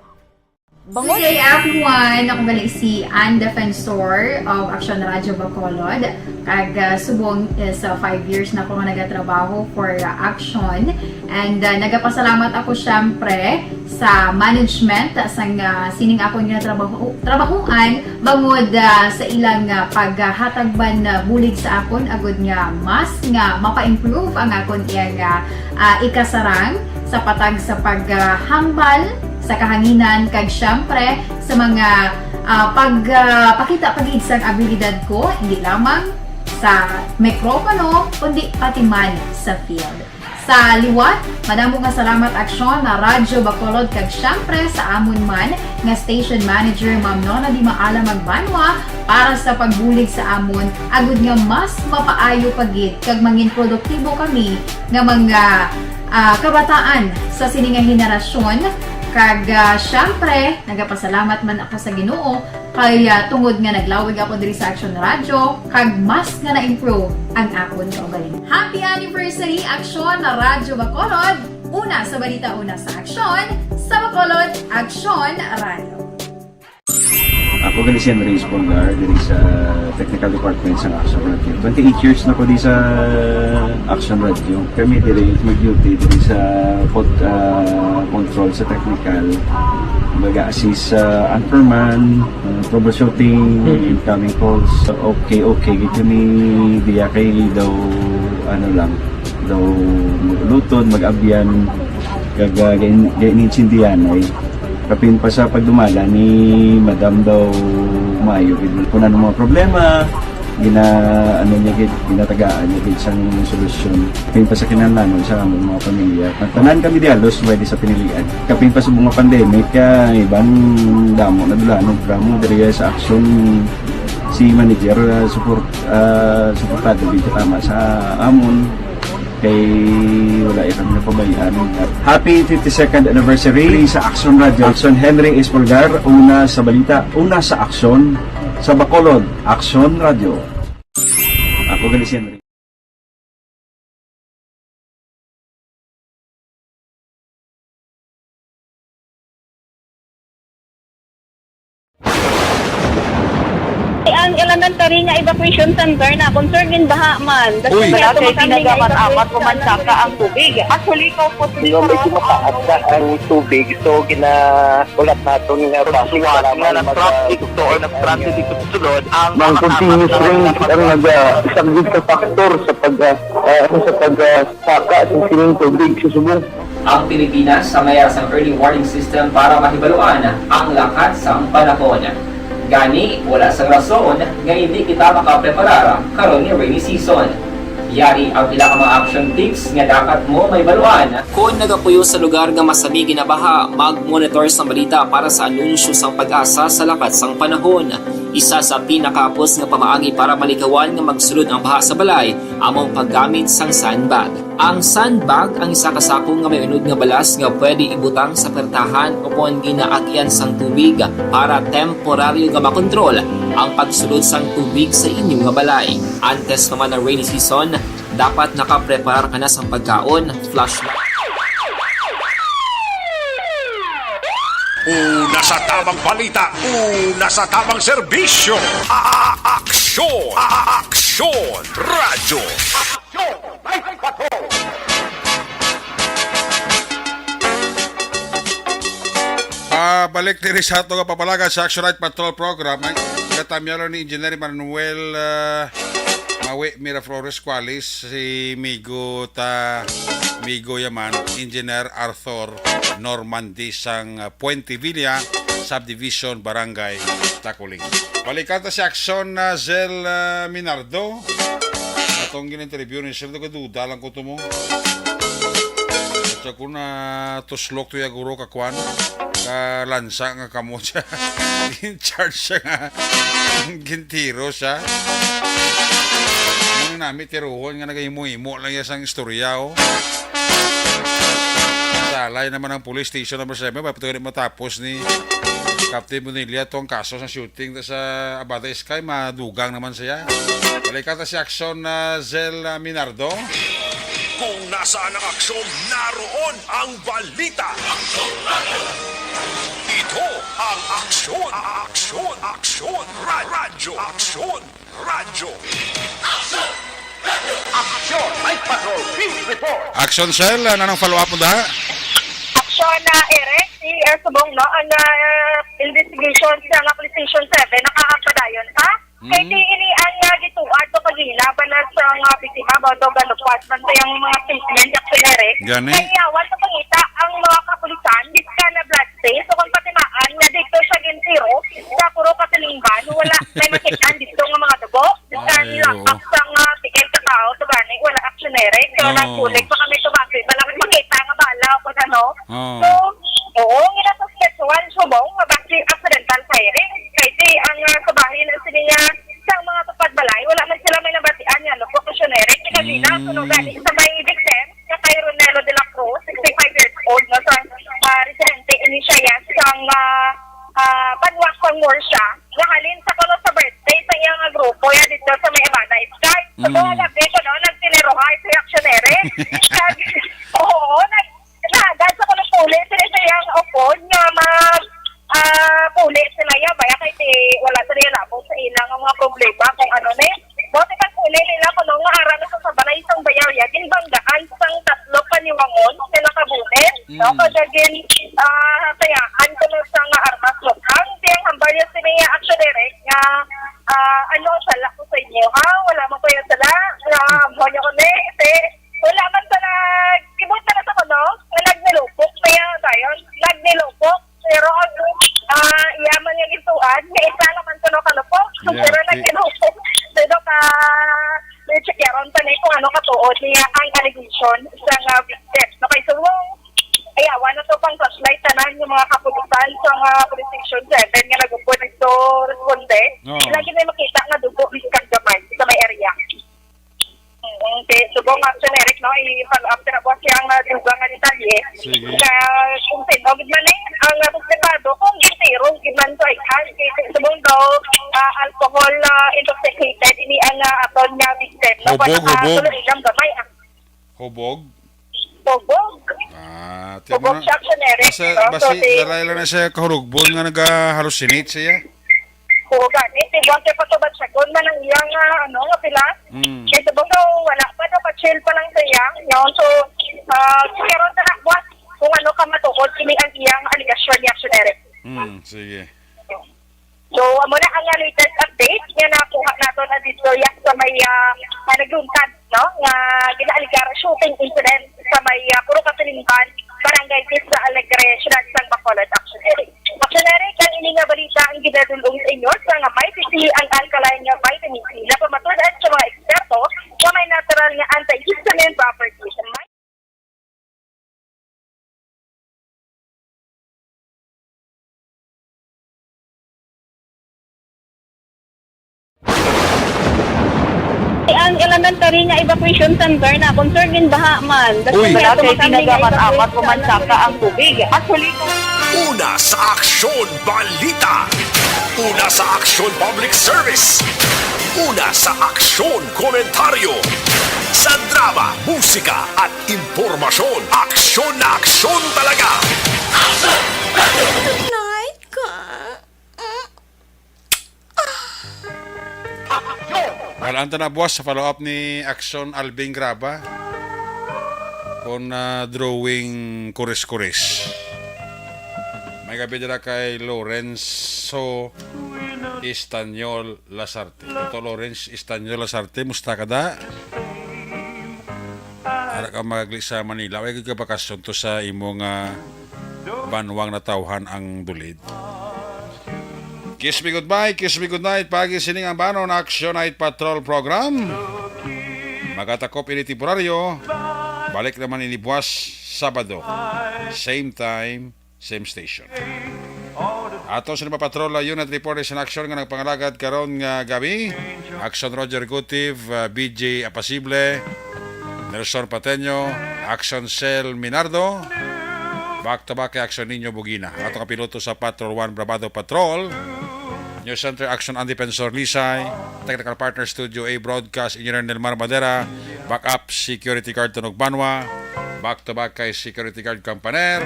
Bangod Good day, everyone. Ako gali si Ann Defensor of Action Radio Bacolod. Kag, ah, subong is, ah, five years na ako nga nagatrabaho for, ah, Action. And, ah, nagapasalamat ako, syempre, sa management, ah, sang, ah, sining akon nga trabaho, trabahoan, bangod, ah, sa ilang, ah, paghatag man, ah, bulig sa akon, agud nga mas nga mapa-improve ang akon iyang, ah, ah, ikasarang sa patag sa paghambal sa kahanginan, kag syempre sa mga, ah, pag, ah, pakita pa gid sang abilidad ko, hindi lamang sa mikropono, kundi pati man sa field. Sa liwat, madamo nga salamat, Aksyon na Radyo Bacolod, kag syempre sa amon man nga station manager, Ma'am Nona Di Maala Magbanwa, para sa pagbulig sa amon, agud nga mas mapaayo pa gid kag mangin produktibo kami nga mga, ah, kabataan sa sini nga henerasyon. Kag, ah, syempre, nagapasalamat man ako sa Ginoo kay, ah, tungod nga naglawig ako diri sa Action Radio, kag mas nga na-improve ang akon kaugalingon. Happy anniversary, Action na Radyo Bacolod! Una sa balita, una sa aksyon, sa Bacolod, Action Radio. Ako gali si Henry Espolgar, diri sa technical department sa Action Radio. Twenty-eight years na ko di sa Action Radio. Kami diri mag-duty diri sa pod-, ah, control sa technical. Mag-assist sa anchorman, ah, troubleshooting, incoming calls. Okay, okay, gid kami diya kay daw, ano lang, daw mag-uluton, mag-abyan, kag, ah, gain-, gain-, intindihanay. Kapin pa sa pagdumala ni Madam daw maayo gid. Kung ano mga problema, gina-, ano niya gid, ginatagaan niya gid sang solusyon. Kapin pa sa kinahanglanon sa among mga pamilya. Ang tanan kami dialos, pwede sa pinilian. Kapin pa sa mga pandemic, kaya iban damo na dulanon, damo diri sa aksyon si manager, ah, support, ah, suportado gid tama sa amon. Kay wala ya kami napabayaan. Happy fifty-second anniversary sa Action Radio. Action Henry Espolgar, una sa balita, una sa aksyon, sa Bacolod, Action Radio. Ako gali si Henry. Ilanan tari nga evacuation center na, concern gid baha man. Uy. Wala kay kinagamat-amat ko man saka ang tubig. Actually, ko po. Medyo mataas na ang tubig, so gina-, ulat naton nga basi para nga mag-, nag-traffic to or nag-traffic dito sa sulod ang mga continuous rain ang nag-, ah, isang big factor sa pag, ah, ah, sa pag, ah, saka sa sining tubig sa Subo. Ang Pilipinas sa mayar sang early warning system para mahibaluan ang lakat sang panahon. Gani, wala sang rason nga hindi kita makapreparar karon nga rainy season. Yari ang pila ka mga action tips nga dapat mo mahibaluan. Kon nagapuyo sa lugar nga masami ginabaha, mag-monitor sang balita para sa anunsyo sang PAGASA sa lakat sang panahon. Isa sa pinakahapos nga pamaagi para malikawan nga magsulod ang baha sa balay amo ang paggamit sang sandbag. Ang sandbag ang isa ka sako nga may unod nga balas nga pwede ibutang sa pertahan o kon ginaagian sang tubig para temporaryo nga makontrol ang pagsulod sang tubig sa inyo nga balay. Antes pa man ang rainy season, dapat nakapreparar ka na sang pagkaon, flashlight. Una sa tamang balita, una sa tamang serbisyo. A-, a-, aksyon, a-, a-, aksyon, radyo. Aksyon, Night Patrol. Pabalik diri sa ato nga papalagan sa Action Night Patrol program. Ay, katamyalo ni Engineer Manuel, ah, Mawi Miraflores Cuales, si Migo ta, Migo yaman, Engineer Arthur Normandy sang, ah, Puente Villa Subdivision, Barangay Taculing. Balikan ta si Action na Zel, ah, Minardo. Atong gin-interview ni Zel, nagaduda lang ko to mo. At ako na tuslok to ya guro ka kwan, ka lansa nga kamo siya. In charge siya nga gintiro siya. Ano nami tiruhon nga nagahimo-himo lang ya sang istorya, oh. Salay naman ang police station number seven, pa patuloy matapos ni Captain Bonilla tong kaso sa shooting sa Abada Sky, madugang naman siya. Balikan ta si Action na Zel, ah, Minardo. Kung nasaan ang aksyon, naroon ang balita. Ito ang Aksyon, Aksyon, Aksyon, Ra-, Radyo, Aksyon, Radyo. Aksyon, Night Patrol, Field Report. Action Cell, ano nang follow-up mo da? Aksyon na, Eric, si Air Subong, no? Ang, ah, investigation sa nga Police Station seven, nakaapadayon pa. Kay Mm. di ini ang, ah, gituad o paghihinaban na sa nga biktima about og galupad man sa iyang mga statement, Action Eric. Gani. Kay yawan sa pangita ang mga kapulisan, gikan na blood face, o kung patimaan nga dito siya gintiro sa puro katilingban, wala may makit-an dito nga mga dugo. Bisan Ay, lapak oo. sa nga tiil ka tao, to gani, wala, Action Eric. So, Oo. nagkulik pa kami, tumasi, wala may makita nga bala o kung ano. Oo. So, oo, ginasuspetsuhan, Subong, nga basi accidental firing. Kay di ang, ah, sa bahin na sini nga sa mga tupad balay, wala man sila may nabatian nga lupok, Action Eric. Kay kanina, Mm. suno gani sa may victim, nga kay Ronelo de la Cruz, sixty-five years old, nga sa, ah, residente ini siya, yes, sang, ah, ah, Banwa sang Murcia, nga halin sa kuno sa birthday sa iya nga grupo, ya dito sa may Abada Sky. So, Mm. kung alam ko, no, nagtiniruhay sa Action Eric. Kag, oo, nag-, nagad sa kuno puli, sila sa iyang upod, nga mag, ah, puli sila, ya, baya kay di, wala sila labot sa ilang mga problema, kung ano ni. Buti pag puli nila, kuno nga ara na sa, sa balay sang bayar, ya, ginbanggaan sang tatlo ka niwangon, sila ka bulit, no? Mm. Kag gin, ah, tayaan kuno sa nga armas, no? Ang tiyang hambal niya si Mia Action Direct nga, ah, ano, sala ko sa inyo, ha? Wala man ko yung sala. Nga, mo niyo ko ni, kasi wala man sa nag-, kibot na sa kuno, nga nagnilupok, kaya dayon, nagnilupok, pero ang, ah, iya man nga gintuan, nga isa naman kuno kalupok, Yeah, pero ti- nagnilupok. Pero ka, check yaron pa ni kung ano katuod niya ang allegation sa nga victim. No, kay subong, ay, awa na to pang flashlight tanan yung mga kapulisan sa nga police station seven nga nagupod dito responde. Oo. Lagi may makita nga dugo, bisan gamay, sa may area. Mm, okay. Subong, Action Eric, no? I-follow up na po siya ang, ah, dugang nga detalye. Sige. Sa kung sino gid man eh, ang, ah, suspetado, kung gintiro gid man to ay kan, kay subong daw, ah, alcohol, ah, intoxicated, ini ang, ah, aton nga victim, no? Hubog, Para hubog. Sa ilang gamay, ah. Hubog? Hubog. Ah, tiyan mo Hubog na. Siya, Action Eric. Basta, no? Basi, So, di- dalay lang na siya kahurugbon nga nag-hallucinate siya. Oo, gani. Tibuan kay patubad siya. Kung man ang iyang, ah, ano, nga pila. Mm. Kay tibuan daw, wala pa daw, pa-chill pa lang siya. No? So, ah, karon na, buwas, kung ano ka matuod, kini ang iyang aligasyon ni Action Eric. Mm, sige. So, amo na ang, ah, latest update nga nakuha nato na dito ya sa may, ah, ah, nagluntad, no? Nga ginaaligar shooting incident sa may, ah, Puro Kasilingan, Barangay Vista Alegre, Siyudad sang Bacolod. Action Eric. Action Eric, ang ini nga balita ang ginadul-ong sa inyo sa nga may titi ang alkaline nga vitamin C na pamatud-an sa mga eksperto nga may natural nga antihistamine properties. Ang elementary nga evacuation center na concern in baha man. Uy. Wala kay tinaga man amat ko man saka ang tubig. Actually, Una sa Aksyon Balita. Una sa Aksyon Public Service. Una sa Aksyon Komentaryo. Sa drama, musika at impormasyon, aksyon na aksyon talaga. Night ka. Wala ang tanabuas sa follow-up ni Action Alvin Graba. Kung, ah, drawing kuris-kuris. May gabi dira kay Lorenzo Estanyol Lasarte. Ito, Lawrence Estanyol Lasarte, musta ka da? Ara ka magli sa Manila. Way ka bakasyon to sa imo nga banwang natawhan ang dulid. Kiss me goodbye, kiss me goodnight. Pagi sining ang banon Action Night Patrol Program. Magatakop ini temporaryo. Balik naman ini buwas Sabado. Same time, same station. Ato sa mga patrol, uh, unit reporters in action nga nagpangalagad karon nga gabi. Action Roger Gutiv, uh, B J Apasible, Nelson Pateño, Action Cell Minardo, back to back kay Action Niño Bugina. Ato nga piloto sa Patrol One Bravado Patrol. News Center Action Andy Pensor Lisay, Technical Partner Studio A Broadcast Engineer Nelmar Madera, Backup Security Guard Tunog Banwa, back to back kay Security Guard Campaner,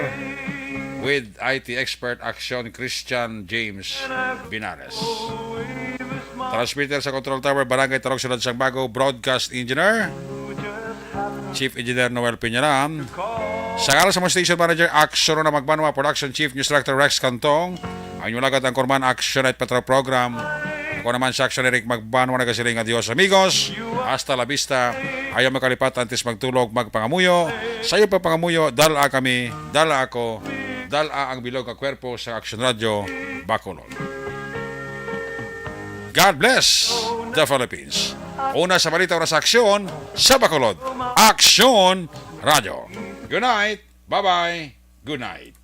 with I T expert Action Christian James Binares. Transmitter sa Control Tower, Barangay Tarog, Siyudad sang Bago, Broadcast Engineer, Chief Engineer Noel Piñaram. Sa ngalan sa mga station manager, Action na Magbanwa, Production Chief, News Director Rex Cantong, ang inyong lagad ang Kurman Action Night Patrol Program. Ako naman sa Action Eric Magbanwa, nagasiling, "Adios, amigos. Hasta la vista." Ayaw makalipat antes magtulog, magpangamuyo. Sa iyo pagpangamuyo, dala kami, dala ako, dala ang bilog nga kwerpo sa Action Radio, Bacolod. God bless the Philippines. Una sa balita, una sa aksyon, sa Bacolod. Aksyon Radio. Good night. Bye-bye. Good night.